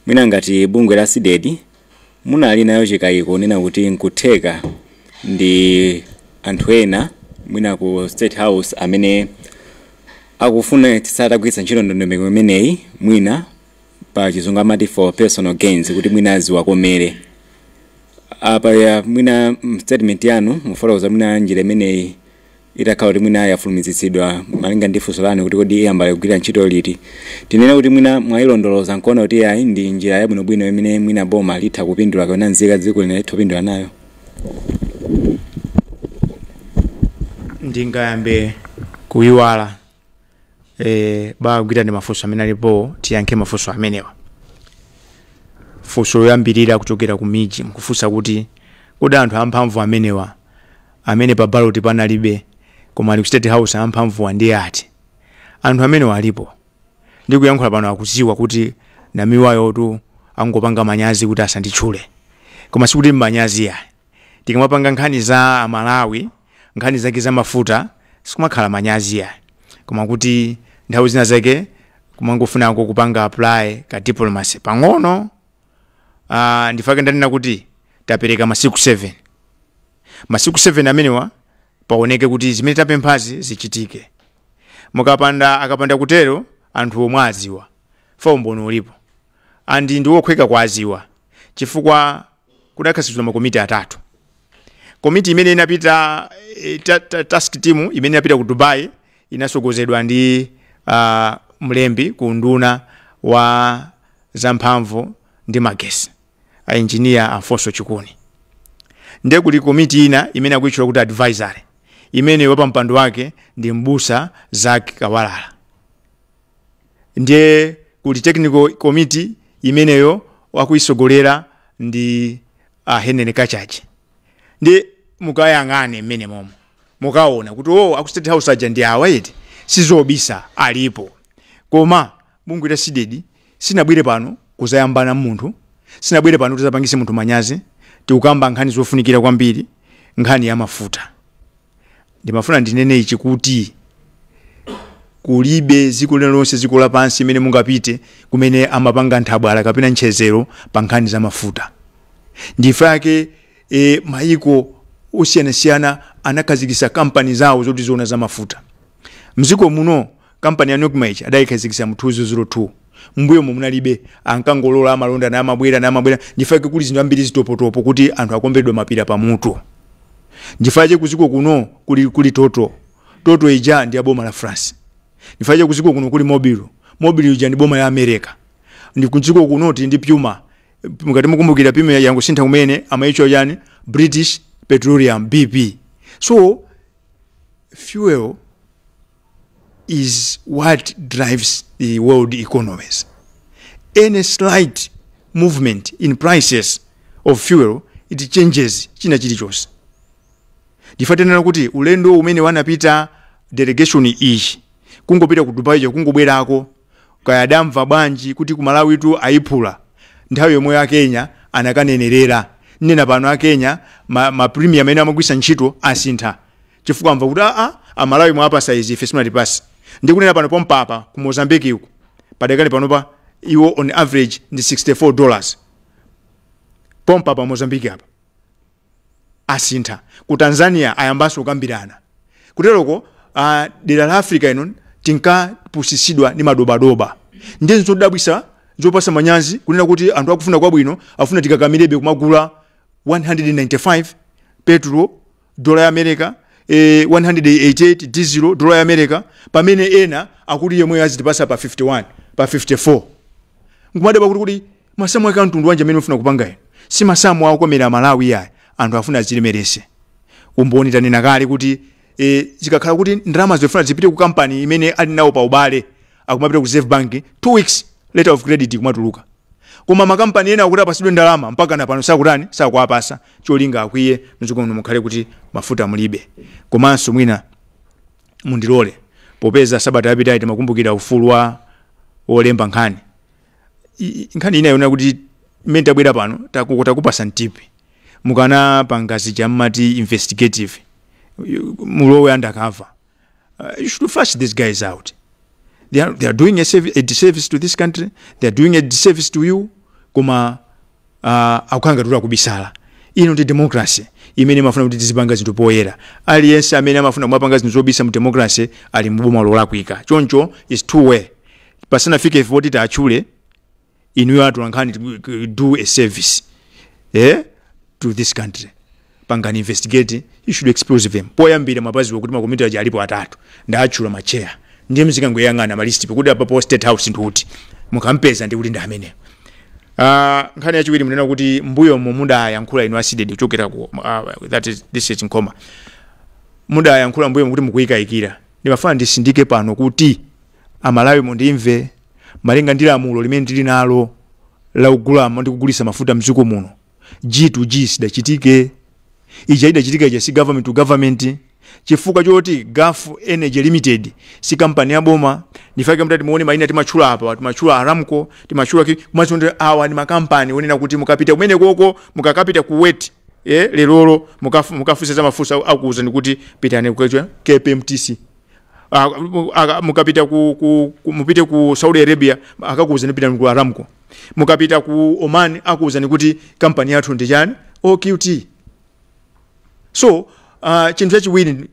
mwina ngati bungwe la CDEDI munali nayo chikayiko nena kuti nkutheka ndi anthu ena mwina ku State House amene akufuna tisatagwiritsa ntchito ndondomeko imeneyi, mwina pa Chizungu amati for personal gains, kuti mwina aziwakomere apa ya mwina statement yanu mufotokoza mwina njira imeneyi itakhala kuti mwina yafulumizitsidwa, malinga ndi funso lanu kuti kodi iyamba kugwira ntchito liti, tinene kuti mwina mwayilondoloza nkuona kuti ayi, ndi njira yabwinobwino imene mwina boma litha kupindula kapena nzika dziko lino litha kupindula nayo? Ndingayambe kuyiwala, bagwira ndi mafunso amene alipo, tiyankhe mafunso amenewa. Funso loyambirira kuchokera ku Miji, mkufunsa kuti kodi anthu amphamvu amenewa amene pa ballot panalibe koma ali ku State House, amphamvuwa ndi ati? Anthu amenewa alipo, ndikuyankhula pano akuziwa kuti namiwayotu angopanga manyazi kuti asanditchule, koma sikuti mmanyazi yayi. Tikamapanga nkhani za Amalawi, nkhani zake za mafuta, sikumakhala manyazi yayi, koma kuti nthawi zina zake kumangofunako kupanga apply ka diplomacy pang'ono. Ndifake ndanena kuti tapereka masiku 7. Masiku 7 amenewa paoneke kuti zimene tapemphazi zichitike. Mukapanda, akapanda kutero, anthu omwe aziwa fa umboni ulipo andi ndi wokhweka kwa aziwa, chifukwa kudakhazikitsidwa makomiti atatu. Komiti imene inapita, task team imene inapita ku Dubai inasogozedwa ndi mlembi ku nduna wa zamphamvu ndi magesi, a engineer Alfonso Chikuni. Ndiye kuti komiti ina imene akuyitchula kuti advisory, imene wapampando wake ndi mbusa Zak Kawalala. Ndiye kuti technical committee imeneyo wakuyisogolera ndi Henry Kachachi. Ndi mukayang'ane mmene momo mukaona kuti o aku State House aja ndi awa eti, sizobisa, alipo. Koma bungwe la CDEDI sinabwere pano kuzayambana munthu, sinabwere pano tizapangise munthu manyazi. Tikukamba nkhani zofunikira kwambiri, nkhani ya mafuta. Ndimafuna ndinene ichi kuti kulibe dziko lililonse, dziko lapansi imene mungapite, kumene amapanga nthabwala kapena ntchezero pa nkhani za mafuta. Ndifake mayiko osiyanasiyana anakhazikitsa kampani zawo zoti ziona za mafuta. Mdziko muno kampani ya NOCMA adayikhazikitsa mu 2002. Mbuyo munalibe, ankangolola amalonda na amabwera na amabwera. Ndifake kuli zinthu ambiri zitopotopo kuti anthu akomberedwe mapira pamutu. Ndifake kuziko kuno kuli Total. Total ija ndi ya boma la France. Ndifake kuziko kuno kuli Mobil. Mobil ija ndi boma ya America. Ndi kuziko kuno ndi Puma. Mukati mukumbukira Puma yangosintha kumene amayicho yani British Petroleum, BP. So fuel is what drives the world economies. Any slight movement in prices of fuel, it changes china chilichonse. Ndifatenera kuti ulendo umene wanapita delegation iyi kungopita ku Dubai, kungobwerako, kaya damva bwanji kuti ku Malawi tu ayiphula, nthawi yomwe ya Kenya anakanenerera. Nena pano a Kenya ma premium amene amagwisa ntchito asintha chifukwa amva kuti a Amalawi mwapasa izi, ife simunatipase. Ndikunena pano pompapa ku Mozambique uku padakali panopa iwo on average ndi $64 pompa pa Mozambique apa asintha. Ku Tanzania ayambanso kukambirana. Kuteroko dera la Africa ino tinkapusisidwa ndi madobadoba. Ndiye zodabwisa, zopasa manyazi kunena kuti anthu akufuna kwabwino afuna tikakamirebe kumagula 195 petrol dola ya America, 188 diesel dola ya America, pamene ena akuti yomwe azitipasa pa 51 pa 54. Nkumadaba kuti masamu ake amtundu wanje amene mufuna kupanga ino si masamu akomera Malawi yayi, anthu afuna azilemerese. Umboni tanena kale kuti zikakhala kuti ndalama zofuna zipite ku kampani imene ali nawo pa ubale, akumapita ku Reserve Bank 2 weeks letter of credit kumatuluka. Koma makampani ena akuti apasidwe ndalama mpaka na pano sakutani, sakuapasa, cholinga akwiye mdziko muno mukhale kuti mafuta mulibe. Komanso mwina mundilole, popeza sabata yapitayi timakumbukira ufulu wa wolemba nkhani. Nkhani ina yona kuti mmene tabwera pano takupasa mtipi mukana pangazi chamati investigative mulowe undercover. You should flush these guys out. They are doing a disservice to this country. They are doing a disservice to you. Koma akukanga tula kubisala. Ino ndi democracy imene mafuna kuti tizipanga zinthu poyera. Aliyense amene amafuna kumapanga zinthu zobisa mu democracy ali mboma lolakwika. Choncho is two way. Pasanafike 40 tachule inuyo atolankhani do a service to this country. Pangani investigate, you should expose them. Poyambira mapazi kuti makomiti aja alipo atatu. Ndachula machair. Ndiye mzikangoyang'ana malist kuti apa po State House ndikuti mukampeza ndikuti ndi amene. Nkhani yachiwiri munena kuti mbuyo mu mudayankhula inu a CDEDI kuchokera ku that is, this is Nkhoma. Mudayankhula mbuyo kuti mukuyikayikira. Ndimafuna ndisindike pano kuti Amalawi mundimve, malinga ndi lamulo limene tili nalo la kugula ndi kugulisa mafuta mdziko muno. G to G sidachitike. Ija idachitika ija si government to government. Chifukwa choti Gulf Energy Limited si kampani ya boma. Ndifake mtati muone maina timachula apa, timachula Aramco, timachula kumacho ndi awa ndi makampani onena kuti mukapita kumene koko, mukakapita Kuwait, lerolo mukafusa za mafusa akuuza ndikuti pitani ku KPMTC. Mukapita mupite ku Saudi Arabia akakuuza pitani ku Aramco. Mukapita ku Oman akuuza kuti kampani yathu ndi chani OQT. So chinthu chachiwiri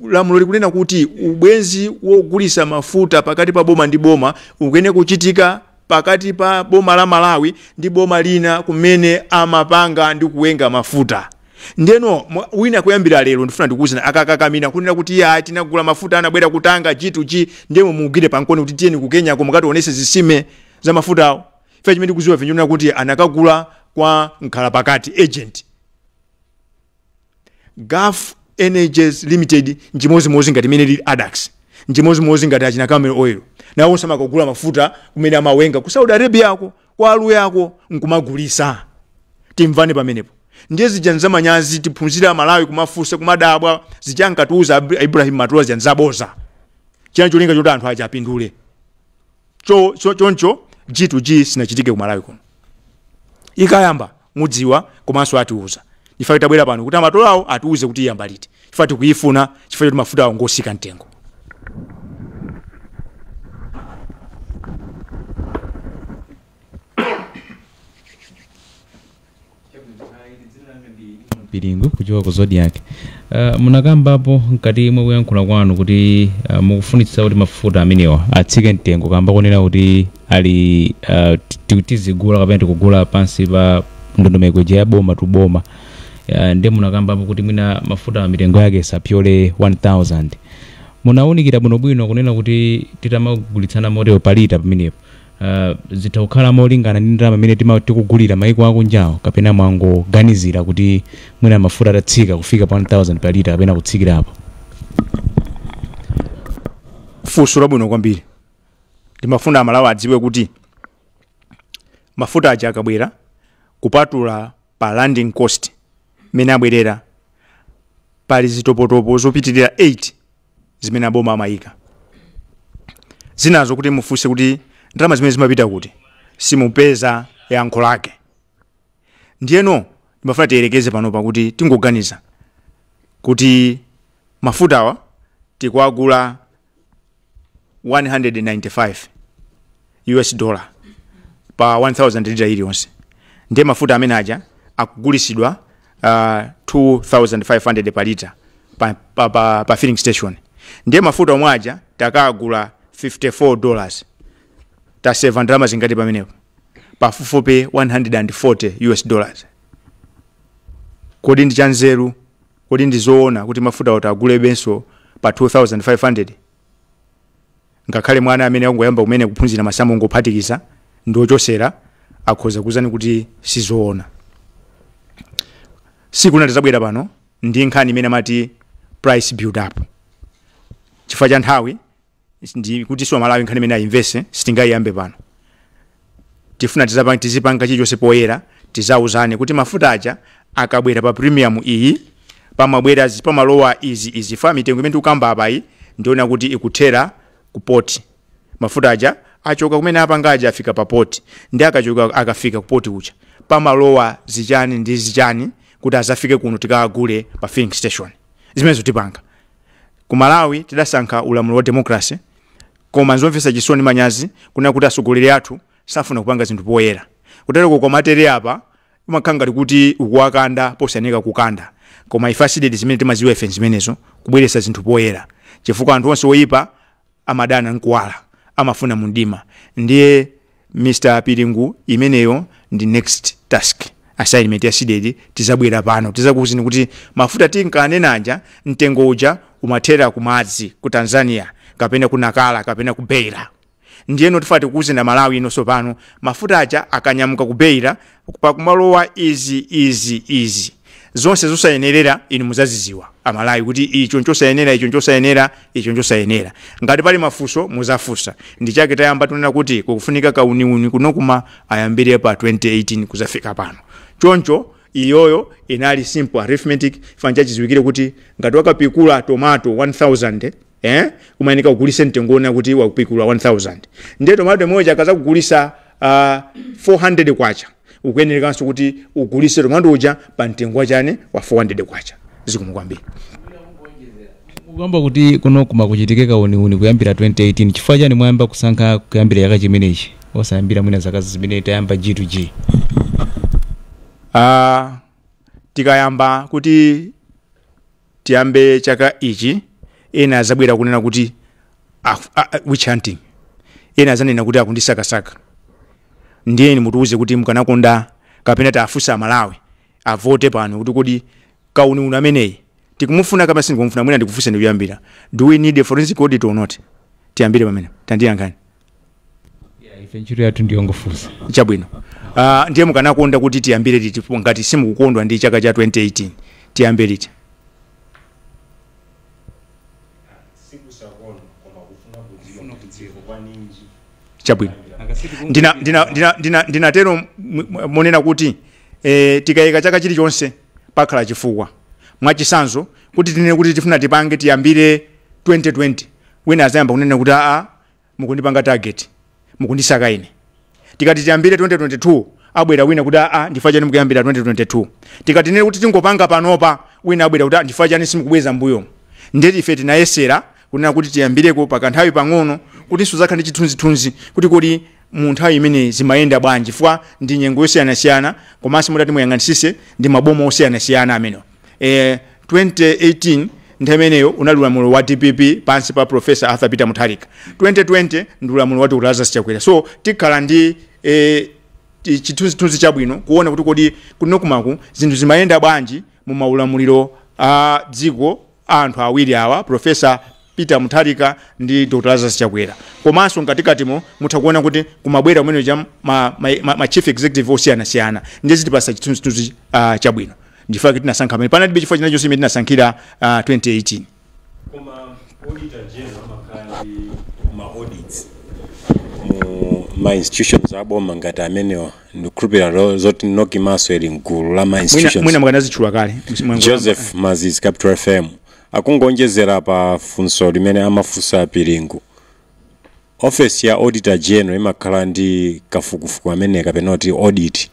lamulo likunena kuti ubwenzi wogulisa mafuta pakati pa boma ndi boma ukene kuchitika pakati pa boma la Malawi ndi boma lina kumene amapanga ndi kuwenga mafuta. Ndeno wina kuyambira lero ndifuna ndikuwuzeni akakakamina kunena kuti ya tinagula mafuta anabwera kutanga G2G, ndemo mugire pankoni kuti tiyeni ku Kenya ko mukationese zisime za mafutawo. Ife chimene tikuziwa ife kuti anakagula kwa nkhala pakati agent. Gulf Energies Limited njimozimozi ngati imene lili Adax, njimozimozi ngati achina Camel Oil. Nawo samakagula mafuta kumene amawenga ku Saudi Arabia ako, kwa aluya ako nkumagulisa. Timvane pamenepo. Ndiye zija nzamanyazi, tiphunzira Amalawi kumafunsa, kumadabwa zija ankatiuza Ibrahim Matola zija nzaboza. China cholinga choti anthu aja apindule. Choncho G2G sinachitike ku Malawi kuno. Ikayamba mudziwa, komanso atiuza. Ife tabwera pano kuti amatolawo atiuze kuti iyamba liti, chifukwa tikuyifuna, chifukwa choti mafuta awo ngosika mtengo. Piringu kuchoka ku Zodiac. Munakambapo mkati mwa kuyankhula kwanu kuti mukufunitsitsa kuti mafuta amenewa atsike mtengo, kamba kunena kuti ali tizigula kapena tikugula pansi pa ndondomeko ija ya boma tu boma. Ndiye munakambapo kuti mwina mafuta mitengo yake isapyole 1000. Munawunikira bwinobwino kunena kuti titamagulitsana motero palita pamenepo, zitha kukhala molingana ndi ndalama imene tikugulira maiko akunjawo, kapena mwangoganizira kuti mwina mafuta atatsika kufika pa 1000 pa lita kapena kutsikirapo? Funso labwino kwambiri. Ndimafuna Amalawi adziwe kuti mafuta aja akabwera, kupatula pa landing cost imene abwerera, pali zitopotopo zopitirira 8 zimene aboma amayika. Zinazo kuti mufunse kuti ndalama zimene zimapita kuti, simupeza yankho lake. Ndiyeno ndimafuna tiyerekeze panopa kuti tingoganiza kuti mafutawa tikuagula 195 US dollar pa 1000 lita iliyonse. Ndiye mafuta amene aja akugulisidwa 2500 pa lita pa filling station. Ndiye mafuta omwe aja takagula 54 dollars, taseva ndalama zingati pamenepo? Pafupifupi 140 US dollars. Kodi ndi chanzeru? Kodi ndi zoona kuti mafuta utagulebenso pa 2500? Ngakhale mwana amene akungoyamba kumene kuphunzira masamu ngophatikiza ndi ochosera akhoza kuzani kuti sizoona. Siku lina tizabwera pano ndi nkhani imene amati price build up. Chifukwa cha nthawi ndi kuti si Amalawi nkhani imene ayimvese, sitingayiyambe pano. Tifuna tizipanga chilichonse poyera. Tizauzane kuti mafuta aja akabwera pa premium iyi, pamabwera pamalowa izi izi fa mitengo imene tikukamba apa iyi ndiona kuti ikuthera ku port. Mafuta aja achoka kumene apanga aja afika pa port, ndi akachoka akafika ku port kucha pamalowa zichani ndi zichani kuti azafike kuno tikagule pa filling station. Zimenezo tipanga ku Malawi. Tidasankha ulamuliro wa democracy, koma nzomvetsa chisoni, manyazi kuna kuti atsogoleri athu safuna kupanga zinthu poyera. Kutereko komatere apa umakhala ngati kuti ukuwakanda posayeneka kukanda, koma ife a CDEDI zimene timaziwa ife zimenezo, kubweretsa zinthu poyera, chifukwa anthu onse oyipa amadana nkuwala, amafuna mundima. Ndiye Mr Piringu, imeneyo ndi next task assignment ya CDEDI. Tizabwera pano tizakuwuzani kuti mafuta tinkanenanja mtengo uja umathera kumadzi ku Tanzania kapena ku Nakala kapena ku Beira. Ndiyeno tifuna tikuwuzeni Amalawi inonso pano, mafuta aja akanyamuka ku Beira pakumalowa izi izi izi zonse zosayenerera. Inu muzaziziwa Amalawi kuti icho nchosayenera, icho nchosayenera, icho nchosayenera. Ngati pali mafunso muzafunsa. Ndi chake tayamba tunena kuti kukufunika kauniuni kunokuma ayambire pa 2018 kuzafika pano. Choncho iyoyo inali simple arithmetic. Fanja chiziwikire kuti ngati wakapikula tomato 1000, umayeneka kugulisa mtengo wona kuti wakupikula 1000, ndiye tomato imodzi akazakugulisa 400 kwacha, ukuyenerekanso kuti ugulise tomato uja pa mtengo wachane wa 400 kwacha. Zikomo kwambiri. Mukamba kuti kuno kumakuchitike kauniuni kuyambira 2018, chifukwa chani mwayamba kusankha kuyambira chaka chimenechi osayambira mwina zaka zimene tayamba G2G? Tikayamba kuti tiyambe chaka ichi, ena azabwera kunena kuti witch hunting, ena azanena kuti akundisakasaka. Ndiye mutiuze kuti mukanakonda kapena tafunsa Amalawi avote pano kuti kodi kauniuni ameneyi tikumufuna kapena sindikumufuna. Mwina ndikufunsa ndikuyambira, do we need a forensic audit or not? Tiyambire pamene tandiyankhani. Ife ntchito yathu ndiyongofunsa. Chabwino. Ndiye mukanakonda kuti tiyambire liti? Ngati simukukondwa ndi chaka cha 2018, tiyambe liti? Chabwino, ndinatero monena kuti Tikayika chaka chilichonse pakhala chifukwa. Mwachisanzo, kuti tinene kuti tifuna tipange tiyambire 2020, wina azayamba kunena kuti aa, mukundipanga target, mukundisaka ine. Tikati tiyambire 2022, abwera wina kuti aa, ndifa chani mukuyambira 2022? Tikati tinene kuti tingopanga panopa, wina abwera kuti ndifa chani simukubweza mbuyo? Ndeti ife tinayesera kunena kuti tiyambireko pakanthawi pang'ono, kuti suzakhala ndi chithunzithunzi kuti kodi mu nthawi imene zimayenda bwanji, chifukwa ndi nyengo yosiyanasiyana, komanso mutati muyang'anisise ndi maboma osiyanasiyana amenewa. 2018 nthawi imeneyo unali ulamuliro wa DPP pansi pa Professor Arthur Peter Mutharika. 2020 ndi ulamuliro wa Dr Lazarus Chakwera. So tikhala ndi chithunzithunzi chabwino kuona kuti kodi ku NOCMA zinthu zimayenda bwanji mu maulamuliro a dziko a anthu awiri awa, Professor Peter Mutharika ndi Dr Lazarus Chakwera. Komanso mkatikatimo mutha kuona kuti kumabwera kumene cha ma chief executive osiyanasiyana, ndiye zitipasa chithunzithunzi chabwino. Ndifake tinasankha pamene panalibe chifukwa china chonse imene tinasankhira 2018. Koma auditor general amakhala ndi ma audits mu ma institutions aboma ngati amenewa. Ndikukhulupirira zoti NOCMAso ili mgulu la ma institutions. Mwina mukanazitchula kale. Joseph Maziz, Capital FM. Akungonjezera pa funso limene amafunsa Piringu, office ya auditor general imakhala ndi kafukufuku amene kapena kuti audit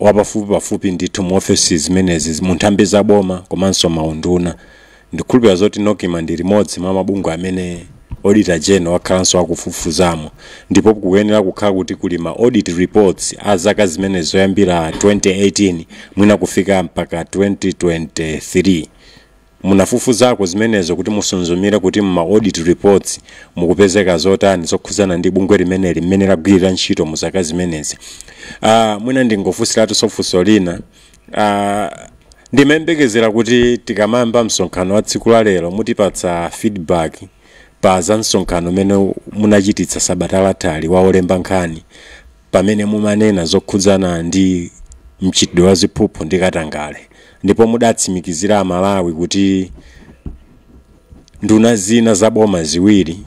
wapafupi pafupi ndithu mu offices zimenezi, mu nthambi za boma komanso maunduna. Ndikhulupirira zoti NOCMA ndi limodzi mwa mabungwe amene auditor general wakhalanso akufufuzamo, ndipo kuyenera kukhala kuti kuli ma audit reports a zaka zimene zoyambira 2018 mwina kufika mpaka 2023. Munafufuzako zimenezo kuti musunzumire kuti mma audit reports mukupezeka zotani zokhuzana ndi bungwe limeneli, mmene lagwirira ntchito mu zaka zimenezi? Mwina ndingofunsiratu funso lina. Ndimayembekezera kuti tikamayamba msonkhano wa tsiku la lero mutipatsa feedback pa za msonkhano umene munachititsa sabata lathali wa olemba nkhani, pamene mumanena zokhudzana ndi mchitidwe wa ziphuphu ndi katangale, ndipo mudatsimikizira Amalawi kuti nduna zina za boma ziwiri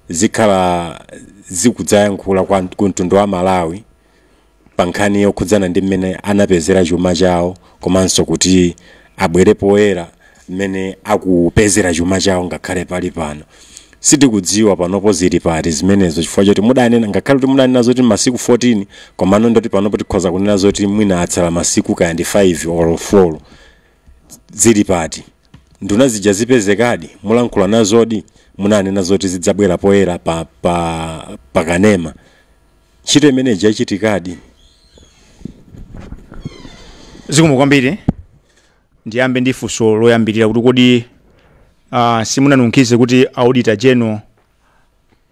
zikhala zikudzayankhula ku mtundu wa Malawi pa nkhani yokhudzana ndi mmene anapezera chuma chawo, komanso kuti abwere poyera mmene akupezera chuma chawo ngakhale pali pano. Sitikudziwa panopo zili pati zimenezo, chifukwa choti mudanena, ngakhale kuti mudanena zoti masiku 14, komano ndoti panopo tikhoza kunena zoti mwina atsala masiku kaya ndi 5 or 4. Zili pati? Nduna zija zipezekadi? Mulankhula nazodi? Munanena zoti zidzabwera poyera pa pakanema. Ntchito imeneyi yachitikadi? Zikomo kwambiri. Ndiyambe ndi funso loyambirira kuti kodi simunanunkhize kuti auditor general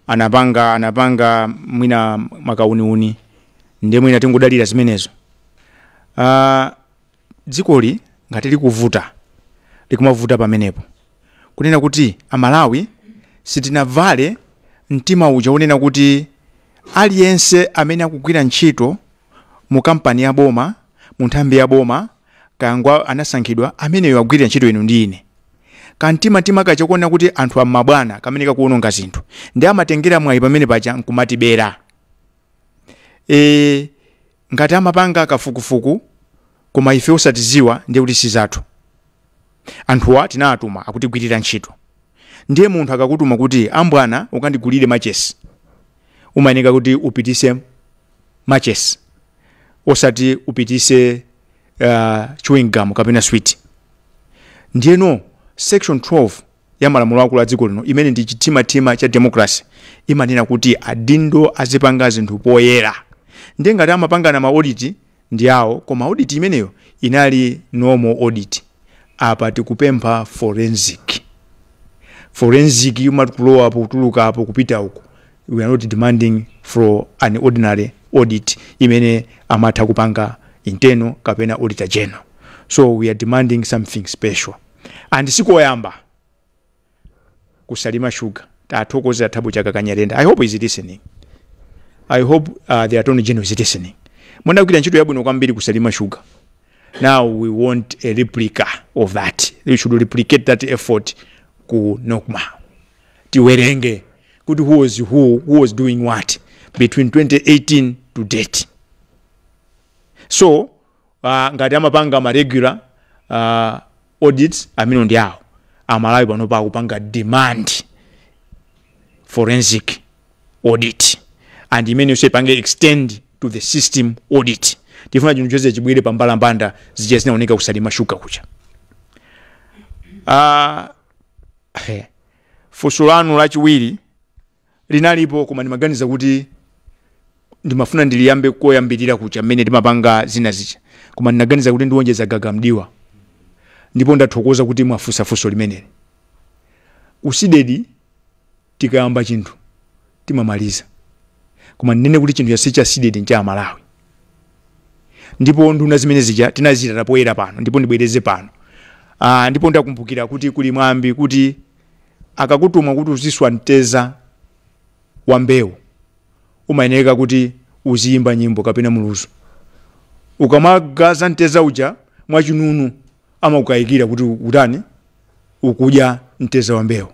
anapanga mwina makauniuni, ndiye mwina tingodalira zimenezo? Dzikoli ngati likuvuta, likumavuta pamenepo kunena kuti Amalawi sitinavale mtima uja unena kuti aliyense amene akugwira ntchito mu kampani ya boma, mu nthambi ya boma, kangwa anasankhidwa, ameneyo agwirira ntchito inu ndi ine. Kamtimatima kachakuona kuti anthu amabwana kamene kakuononga zinthu, ndi amatengera mwayi pamene paja nkumatibera. Ngati amapanga kafukufuku koma ife osatiziwa, ndiye kuti sizathu. Anthuwa tinawatuma, akutigwirira ntchito. Ndiye munthu akakutuma kuti ambwana ukandigulire machesi, umayeneka kuti upitise machesi, osati upitise chewing gum kapena sweet. Ndiyeno section 12 ya malamulo akulu a dziko lino, imene ndi chitimatima cha democracy, imanena kuti adindo azipanga zinthu poyera. Ndiye ngati amapangana ma audit ndi awo, koma audit imeneyo inali normal audit. Apa tikupempha forensic. Forensic imati kulowapo, kutulukapo, kupita uko. We are not demanding for an ordinary audit imene amatha kupanga internal kapena auditor general. So we are demanding something special. And sikoyamba kusalima sugar. Tathokoza Thabo Chakaka Nyirenda. I hope is listening. I hope the attorney general is listening. Munagwira ntchito yabwino kwambiri kusalima sugar. Now we want a replica of that. You should replicate that effort ku NOCMA. Tiwerenge kuti who was who, who was doing what between 2018 to date. So ngati amapanga ma regular audits amene ndi awo, Amalawi panopa akupanga demand forensic audit, and imene yonse ipange extend to the system audit. Tifuna chinthu chonse chibwere pambalambanda, zija zinaoneka kusalima shuga kucha. Funso lanu lachiwiri linalipo, koma ndimaganiza kuti ndimafuna ndiliyambe koyambirira kucha mmene timapanga zina zija, koma ndinaganiza kuti ndiwonjeza gaga mdiwa, ndipo ndathokoza kuti mwafunsa funso limeneli. Ku CDEDI tikayamba chinthu timamaliza, koma ndinene kuti chinthu chasi cha CDEDI ncha Malawi, ndipo nduna zimene zija tinazita poyera pano, ndipo ndibwereze pano. Ndipo ndakumbukira kuti kuli mwambi kuti akakutuma kuti uziswa mteza wa mbewu, umayeneka kuti uziyimba nyimbo kapena muluzu. Ukamagaza mteza uja mwachinunu, amakukayikira kuti utani, ukudya mteza wa mbewu.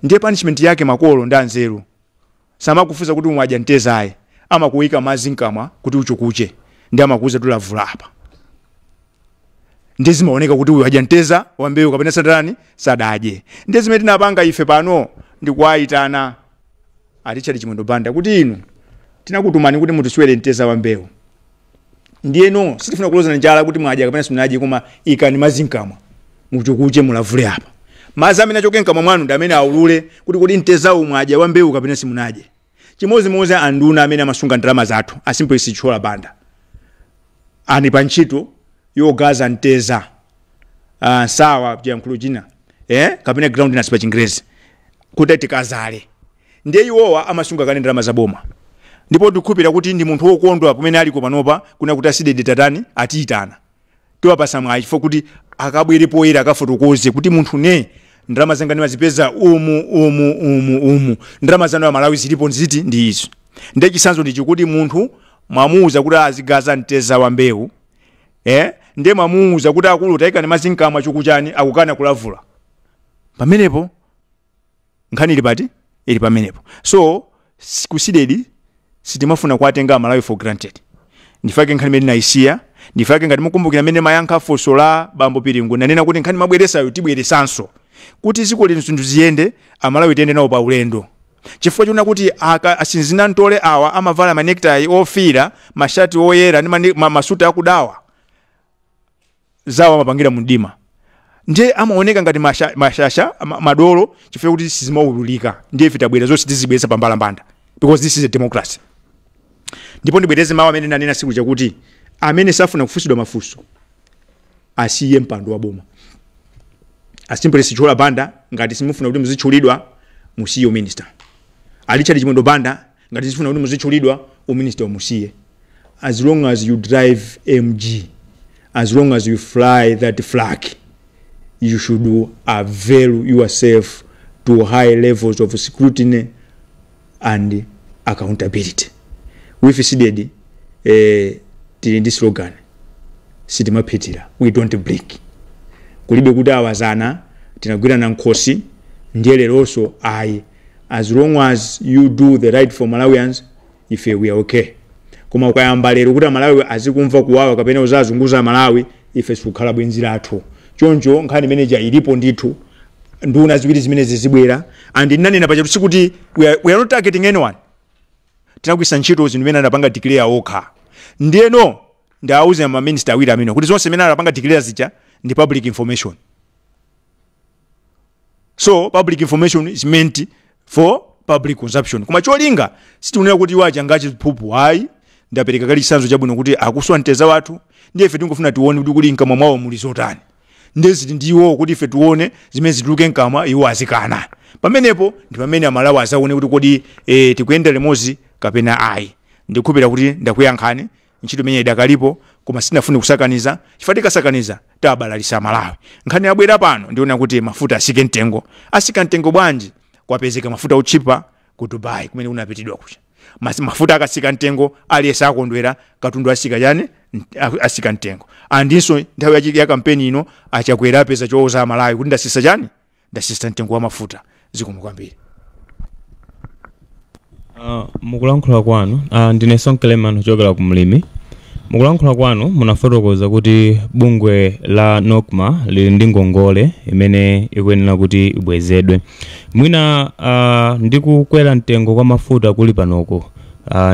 Ndiye punishment yake, makolo ndi anzeru, samakufunsa kuti umwadya mteza ayi, amakuyika madzi mkamwa kuti uchukuche, ndi amakuuza tulavula apa. Ndiye zimaoneka kuti uyu adya mteza wa mbewu kapena sadani, sadadye. Ndiye zimene tinapanga ife pano ndikuwayitana a Richard Chimwendo Banda kuti inu tinakutumani kuti mutiswere mteza wa mbewu, ndiyeno sitifuna kulozana njala kuti mwadya kapena simunadye, koma ikani madzi mkamwa muchukuche, mulavule apa. Madzi amene achoke mkamwa mwanu ndi amene aulule kuti kodi mteza uwu mwadya wa mbewu kapena simunadye. Chimodzimodzi anduna amene amasunga ndalama zathu, a Simplex Chithyola Banda, ani pa ntchito yogaza mteza, nsawa chiyankhulo china, kapena groundnuts pa Chingerezi, kuti tikazale. Ndiye iwowa amasunga kale ndalama za boma, ndipo ndikukhulupirira kuti ndi munthu wokondwa pamene aliko panopa kuna kuti a CDEDI tatani, atiyitana, tiwapasa mwayi chifukwa kuti akabwere poyera akafotokoze kuti munthu ne ndalama zanga ndimazipeza umu, umu, umu, umu, ndalama zanu ya Malawi zilipo nziti ndi izo. Ndiye chitsanzo ndichi kuti munthu mwamuuza kuti azigaza mteza wa mbewu, ndiye mwamuuza kuti akulu tayikani madzi mkamwa chukuchani, akukana kulavula. Pamenepo nkhani ili pati? Ili pamenepo. So ku CDEDI sitimafuna kuwatenga Amalawi for granted. Ndifake nkhani imene ndinayisiya, ndifake ngati mukumbukira mmene mayankha funso la bambo Piringu, nanena kuti nkhani mabweresayo tibweresanso kuti dziko lino zinthu ziyende, Amalawi tiyende nawo pa ulendo, chifukwa chona kuti aka asinzina ntole awa amavala manektayi ofira, mashati oyera ndi masuti akudawa zawo amapangira mdima, ndiye amaoneka ngati mashasha madolo chifukwa kuti sizimaululika. Ndiye ife tabwera zonse tizibweretsa pambalambanda because this is a democracy. Ndipo ndibwereze mawu amene nanena siku chakuti amene safuna kufunsidwa mafunso asiye mpando wa boma. A Simplex Chithyola Banda, ngati simufuna kuti muzitchulidwa, musiye uminister. A Richard Chimwendo Banda, ngati simufuna kuti muzitchulidwa, uminister umusiye. As long as you drive MG, as long as you fly that flag, you should avail yourself to high levels of scrutiny and accountability. With CDEDI, tili ndi slogan, sitimaphitira, we don't blink. Kulibe kuti awazana tinagwirana nkhosi ndiye leronso ayi. As long as you do the right for Malawians, ife we are okay. Koma ukayamba lero kuti Amalawi azikumva kuwawa kapena uzazunguza Amalawi, ife sikukhala bwenzi lathu. Choncho nkhani imeneja ilipo ndithu, nduna ziwiri zimene zizibwera, and ndinanena pachatu sikuti we are not targeting anyone. Tinagwisa ntchito zinthu zimene anapanga declare okha. Ndiyeno ndawauze ma minister awiri amene kuti zonse zimene anapanga declare zija ndi public information. So public information is meant for public consumption, koma cholinga sitikunena kuti iwo achangachi phuphu ayi. Ndapereka kali chitsanzo chabwino kuti akuswa mteza wathu, ndiye ife tingofuna tione kuti kuli mkamwa mwawo muli zotani. Ndiye ziti ndiwo kuti ife tione zimene zituluke mkamwa, iwo azikana. Pamenepo ndi pamene Amalawi azaone kuti kodi tikuyenda limodzi kapena ayi. Ndikukhulupirira kuti ndakuyankhani. Ntchito imene idakalipo, koma sinafune kusakaniza chifukwa tikasakaniza tabalalisa Malawi. Nkhani yabwera pano ndiona kuti mafuta asike mtengo. Asika mtengo bwanji? Kwapezeka mafuta otchipa ku Dubai kumene kunapitidwa kucha. Mafuta akasika mtengo, aliyense akondwera, katundu asika chani, asika mtengo. Andinso nthawi ya kampeni ino Achakwera apeza chowuza Malawi kuti ndasisa chani, ndasisa mtengo wa mafuta. Zikomo kwambiri. Mukulankhula kwanu, ndine Sonke Lemani kuchokera ku Mlimi. Mukulankhula kwanu munafotokoza kuti bungwe la NOCMA lili ndi ngongole imene ikuyenera kuti ibwezedwe. Mwina ndi kukwera mtengo kwa mafuta kuli panoko,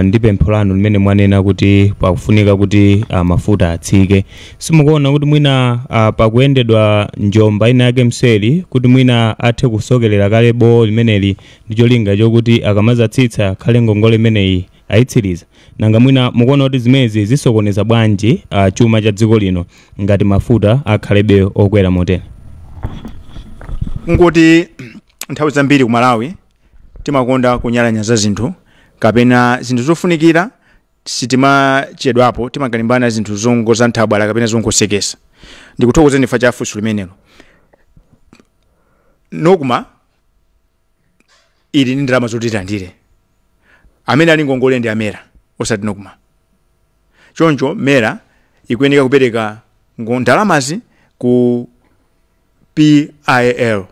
ndi pempho lanu limene mwanena kuti pakufunika kuti mafuta atsike, simukuona kuti mwina pakuyendedwa njomba ina yake mseri kuti mwina athe kusokerera kale bowo limeneli ndi cholinga chokuti akamazatsitsa akhale ngongole imeneyi ayitsiriza? Nanga mwina mukuona kuti zimenezi zisokoneza bwanji chuma cha dziko lino ngati mafuta akhalebe okwera motere? Ngoti nthawi zambiri ku Malawi timakonda kunyalanyaza zinthu kapena zinthu zofunikira, sitimachedwapo, timakalimbana zinthu zongoza nthabwala kapena zongosekesa. Ndikuthokozeni chifukwa cha funso limenelo. NOCMA ili ndi ndalama zoti ilandire. Amene ali ngongole ndi a MERA, osati NOCMA. Choncho MERA ikuyeneka kupereka ndalamazi ku PIL,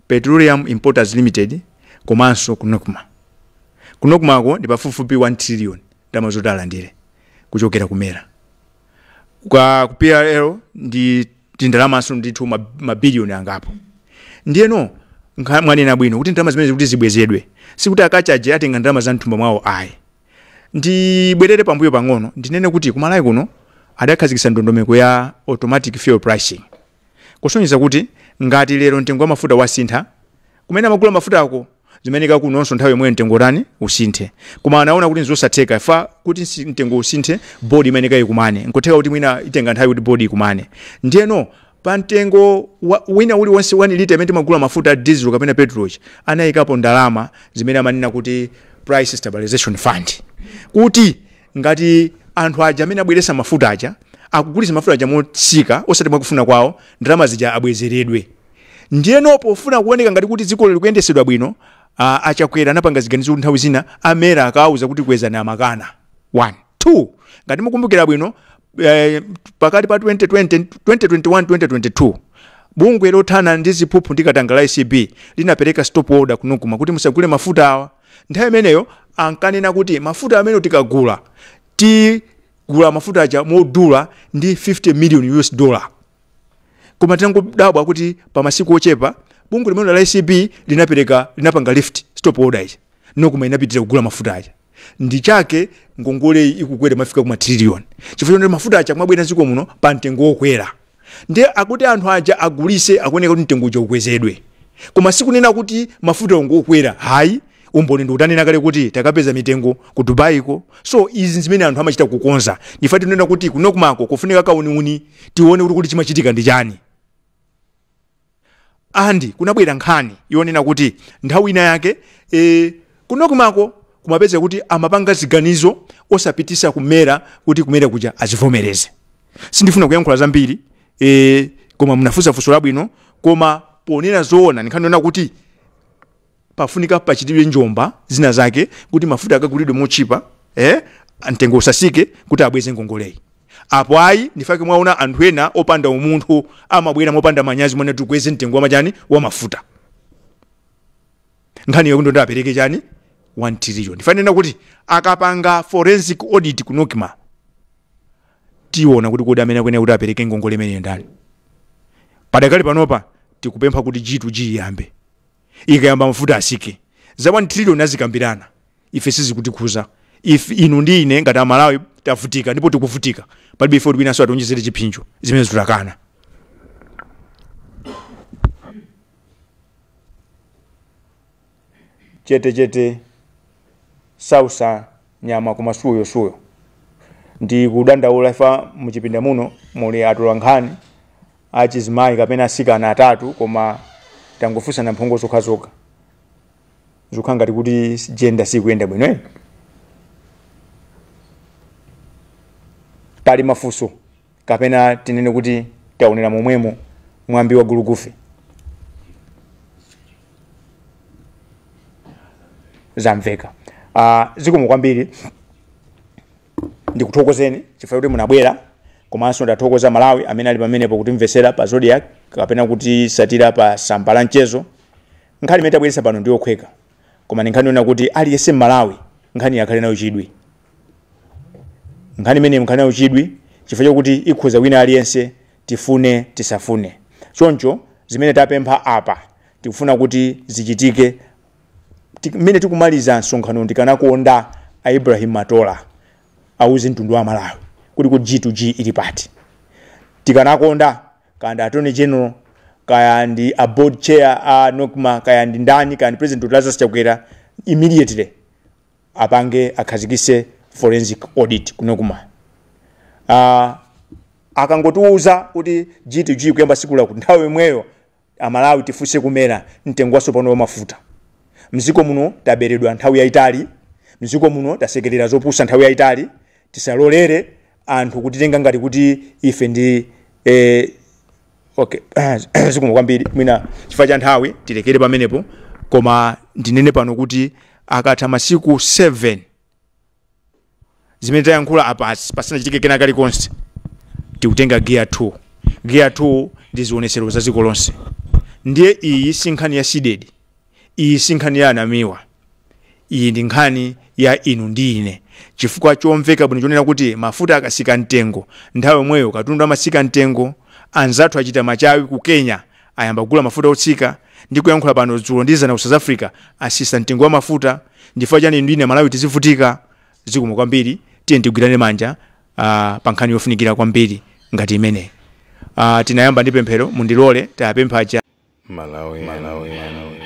Petroleum Importers Limited, komanso ku NOCMA. Ku NOCMA-ko ndi pafupifupi 1 trillion ndalama zoti alandire kuchokera ku MERA. Ku PIL ndi ndalamanso ndithu mabiliyoni angapo. Ndiyeno mwanena bwino kuti ndalama zimene kuti zibwezedwe, sikuti akachaje atenga ndalama za mthumba mwawo ayi. Ndibwerere pambuyo pang'ono ndinene kuti kumalawi kuno adakhazikitsa ndondomeko ya automatic fuel pricing, kusonyeza kuti ngati lero mtengo wa mafuta wasintha kumene amagula mafuta ako, zimeneka kunonso nthawi yomweyo mtengo tani usinthe. Koma anaona kuti nzosatheka fa kuti mtengo usinthe, board imeneka ikumane, nkutheka kuti mwina itenga nthawi kuti board ikumane. Ndiyeno pa mtengo wina uliwonse 1 lita imene timagula mafuta a diesel kapena petrol, anayikapo ndalama zimene amanena kuti price stabilization fund, kuti ngati anthu aja amene abweresa mafuta aja akugulitsa mafuta aja motsika osati mwakufuna kwawo, ndalama zija abwezeredwe. Ndiyeno pofuna kuoneka ngati kuti dziko likuyendesedwa bwino, achakwera anapanga ziganizo kuti nthawi zina a MERA akawauza kuti kwezani amakana. 1 2 ngati mukumbukira bwino, pakati pa 2020, 2021, 2022, bungwe lothana ndi ziphuphu ndi katangale la ACB linapereka stop order ku NOCMA kuti musagule mafuta awa. Nthawi imeneyo ankanena kuti mafuta amene tikagula, tigula mafuta aja modula ndi 50 million US dollar. Koma tinangodabwa kuti pa masiku ochepa bungwe limene la ACB linapanga lift stop order ija, NOCMA inapitirira kugula mafuta aja. Ndi chake ngongole ikukwera mafika kuma trillion, chifukwa choti mafuta aja kumabwera dziko muno pa mtengo wokwera. Ndiye akuti anthu aja agulise, akuoneka kuti mtengo uja ukwezedwe, koma sikunena kuti mafuta ongokwera hayi. Umboni ndi utanena kale kuti takapeza mitengo ku Dubai ko. So izi zimene anthu amachita kukonza, ndife tinena kuti ku NOCMA-ko kufunika kauniuni, tione kuti chimachitika ndi chani. Andi kunabwera nkhani yonena kuti nthawi ina yake ku NOCMA-ko kumapeza kuti amapanga ziganizo osapitisa ku MERA kuti ku MERA kuja azivomereze. Sindifuna kuyankhula zambiri, koma munafunsa funso labwino. Koma ponena zoona, nkhani yonena kuti pafunika pachitidwe njomba zina zake kuti mafuta akagulidwe mochipa, mtengo usasike, kuti abweze ngongoleyi. Apo ayi, ndifake mwaona anthu ena opanda umunthu amabwera mopanda manyazi mwene tikweze mtengo wa machani wa mafuta. Nkhani yakuti ndo apereke chani 1 trillion. Ndifanena kuti akapanga forensic audit ku NOCMA, tiona kuti kodi amene akuyenera kuti apereke ngongole imeneyo ndani. Padakali panopa tikupempha kuti G2G iyambe. Ikayamba mafuta asike. Za 1 trillion azikambirana, ife sizikutikhuza. If inu ndi ine ngati Amalawi tavutika ndipo tikuvutika, palibe ife kuti winanso ationjezere chipsinjo, zimene zitakana. Chete chete sausa nyama koma suyo suyo. Ndikudandaula ifa muchipinda muno muli atola nkhani achizimayi kapena asikana atatu, koma tangofunsana mphongo zokhazokha, zokha ngati kuti gender sikuyenda bwino. Pali mafunso kapena tinene kuti taonera momwemo mwambi wa gulugufe zamveka. Zikomo kwambiri, ndikuthokozeni chifukwa kuti munabwera, komanso ndathokoza Malawi amene ali pamenepo kutimvesera pa Zodiak kapena kutisatira pa tsamba la mchezo. Nkhani imene tabweretsa pano ndiyokhweka, koma ndi nkhani yonena kuti aliyense Mmalawi nkhani yakhale nayo chidwi. Nkhani imene nkhani yauchidwi, chifukwa chokuti ikhuza wina aliyense, tifune tisafune. Choncho zimene tapempha apa tikufuna kuti zichitike. Mmene tikumaliza msonkhano, ndikanakonda a Ibrahim Matola auze mtundu wa Malawi kuti ku G2G ili pati. Tikanakonda kaya ndi Attorney General, kaya ndi a board chair a NOCMA, kaya ndi ndani, kaya ndi President Lazarus Chakwera, immediately apange, akhazikise forensic audit ku NOCMA. Akangotiuza kuti G2G kuyamba siku lakuti, nthawi imweyo Amalawi tifunse kumera mtengo watsopano wa mafuta. Mdziko muno taberedwa nthawi yayitali, mdziko muno tasekerera zopusa nthawi yayitali. Tisalolere anthu kutitenga ngati kuti ife ndi okay. Zikomo kwambiri. Mwina chifukwa cha nthawi tilekere pamenepo, koma ndinene pano kuti akatha masiku 7 zimene tayankhula apa pasanachitike kena kalikonse, tikutenga gear 2. Gear 2 ndi zionesero za dziko lonse. Ndiye iyi si nkhani ya CDEDI, iyi si nkhani ya anamiwa, iyi ndi nkhani ya inu ndi ine, chifukwa chomveka bwino chonena kuti mafuta akasika mtengo, nthawi yomweyo katundu amasika mtengo. Anzathu achita machawi ku Kenya, ayamba kugula mafuta otsika. Ndi kuyankhula pano, dzulo ndizana ku South Africa asisa mtengo wa mafuta. Ndifukwa chani ndine Malawi tizivutika? Zikomo kwambiri. Tiye tigwirane manja pa nkhani yofunikira kwambiri ngati imeneyi. Tinayamba ndi pemphero, mundilole tayapempha cha Malawi, Malawi, Malawi.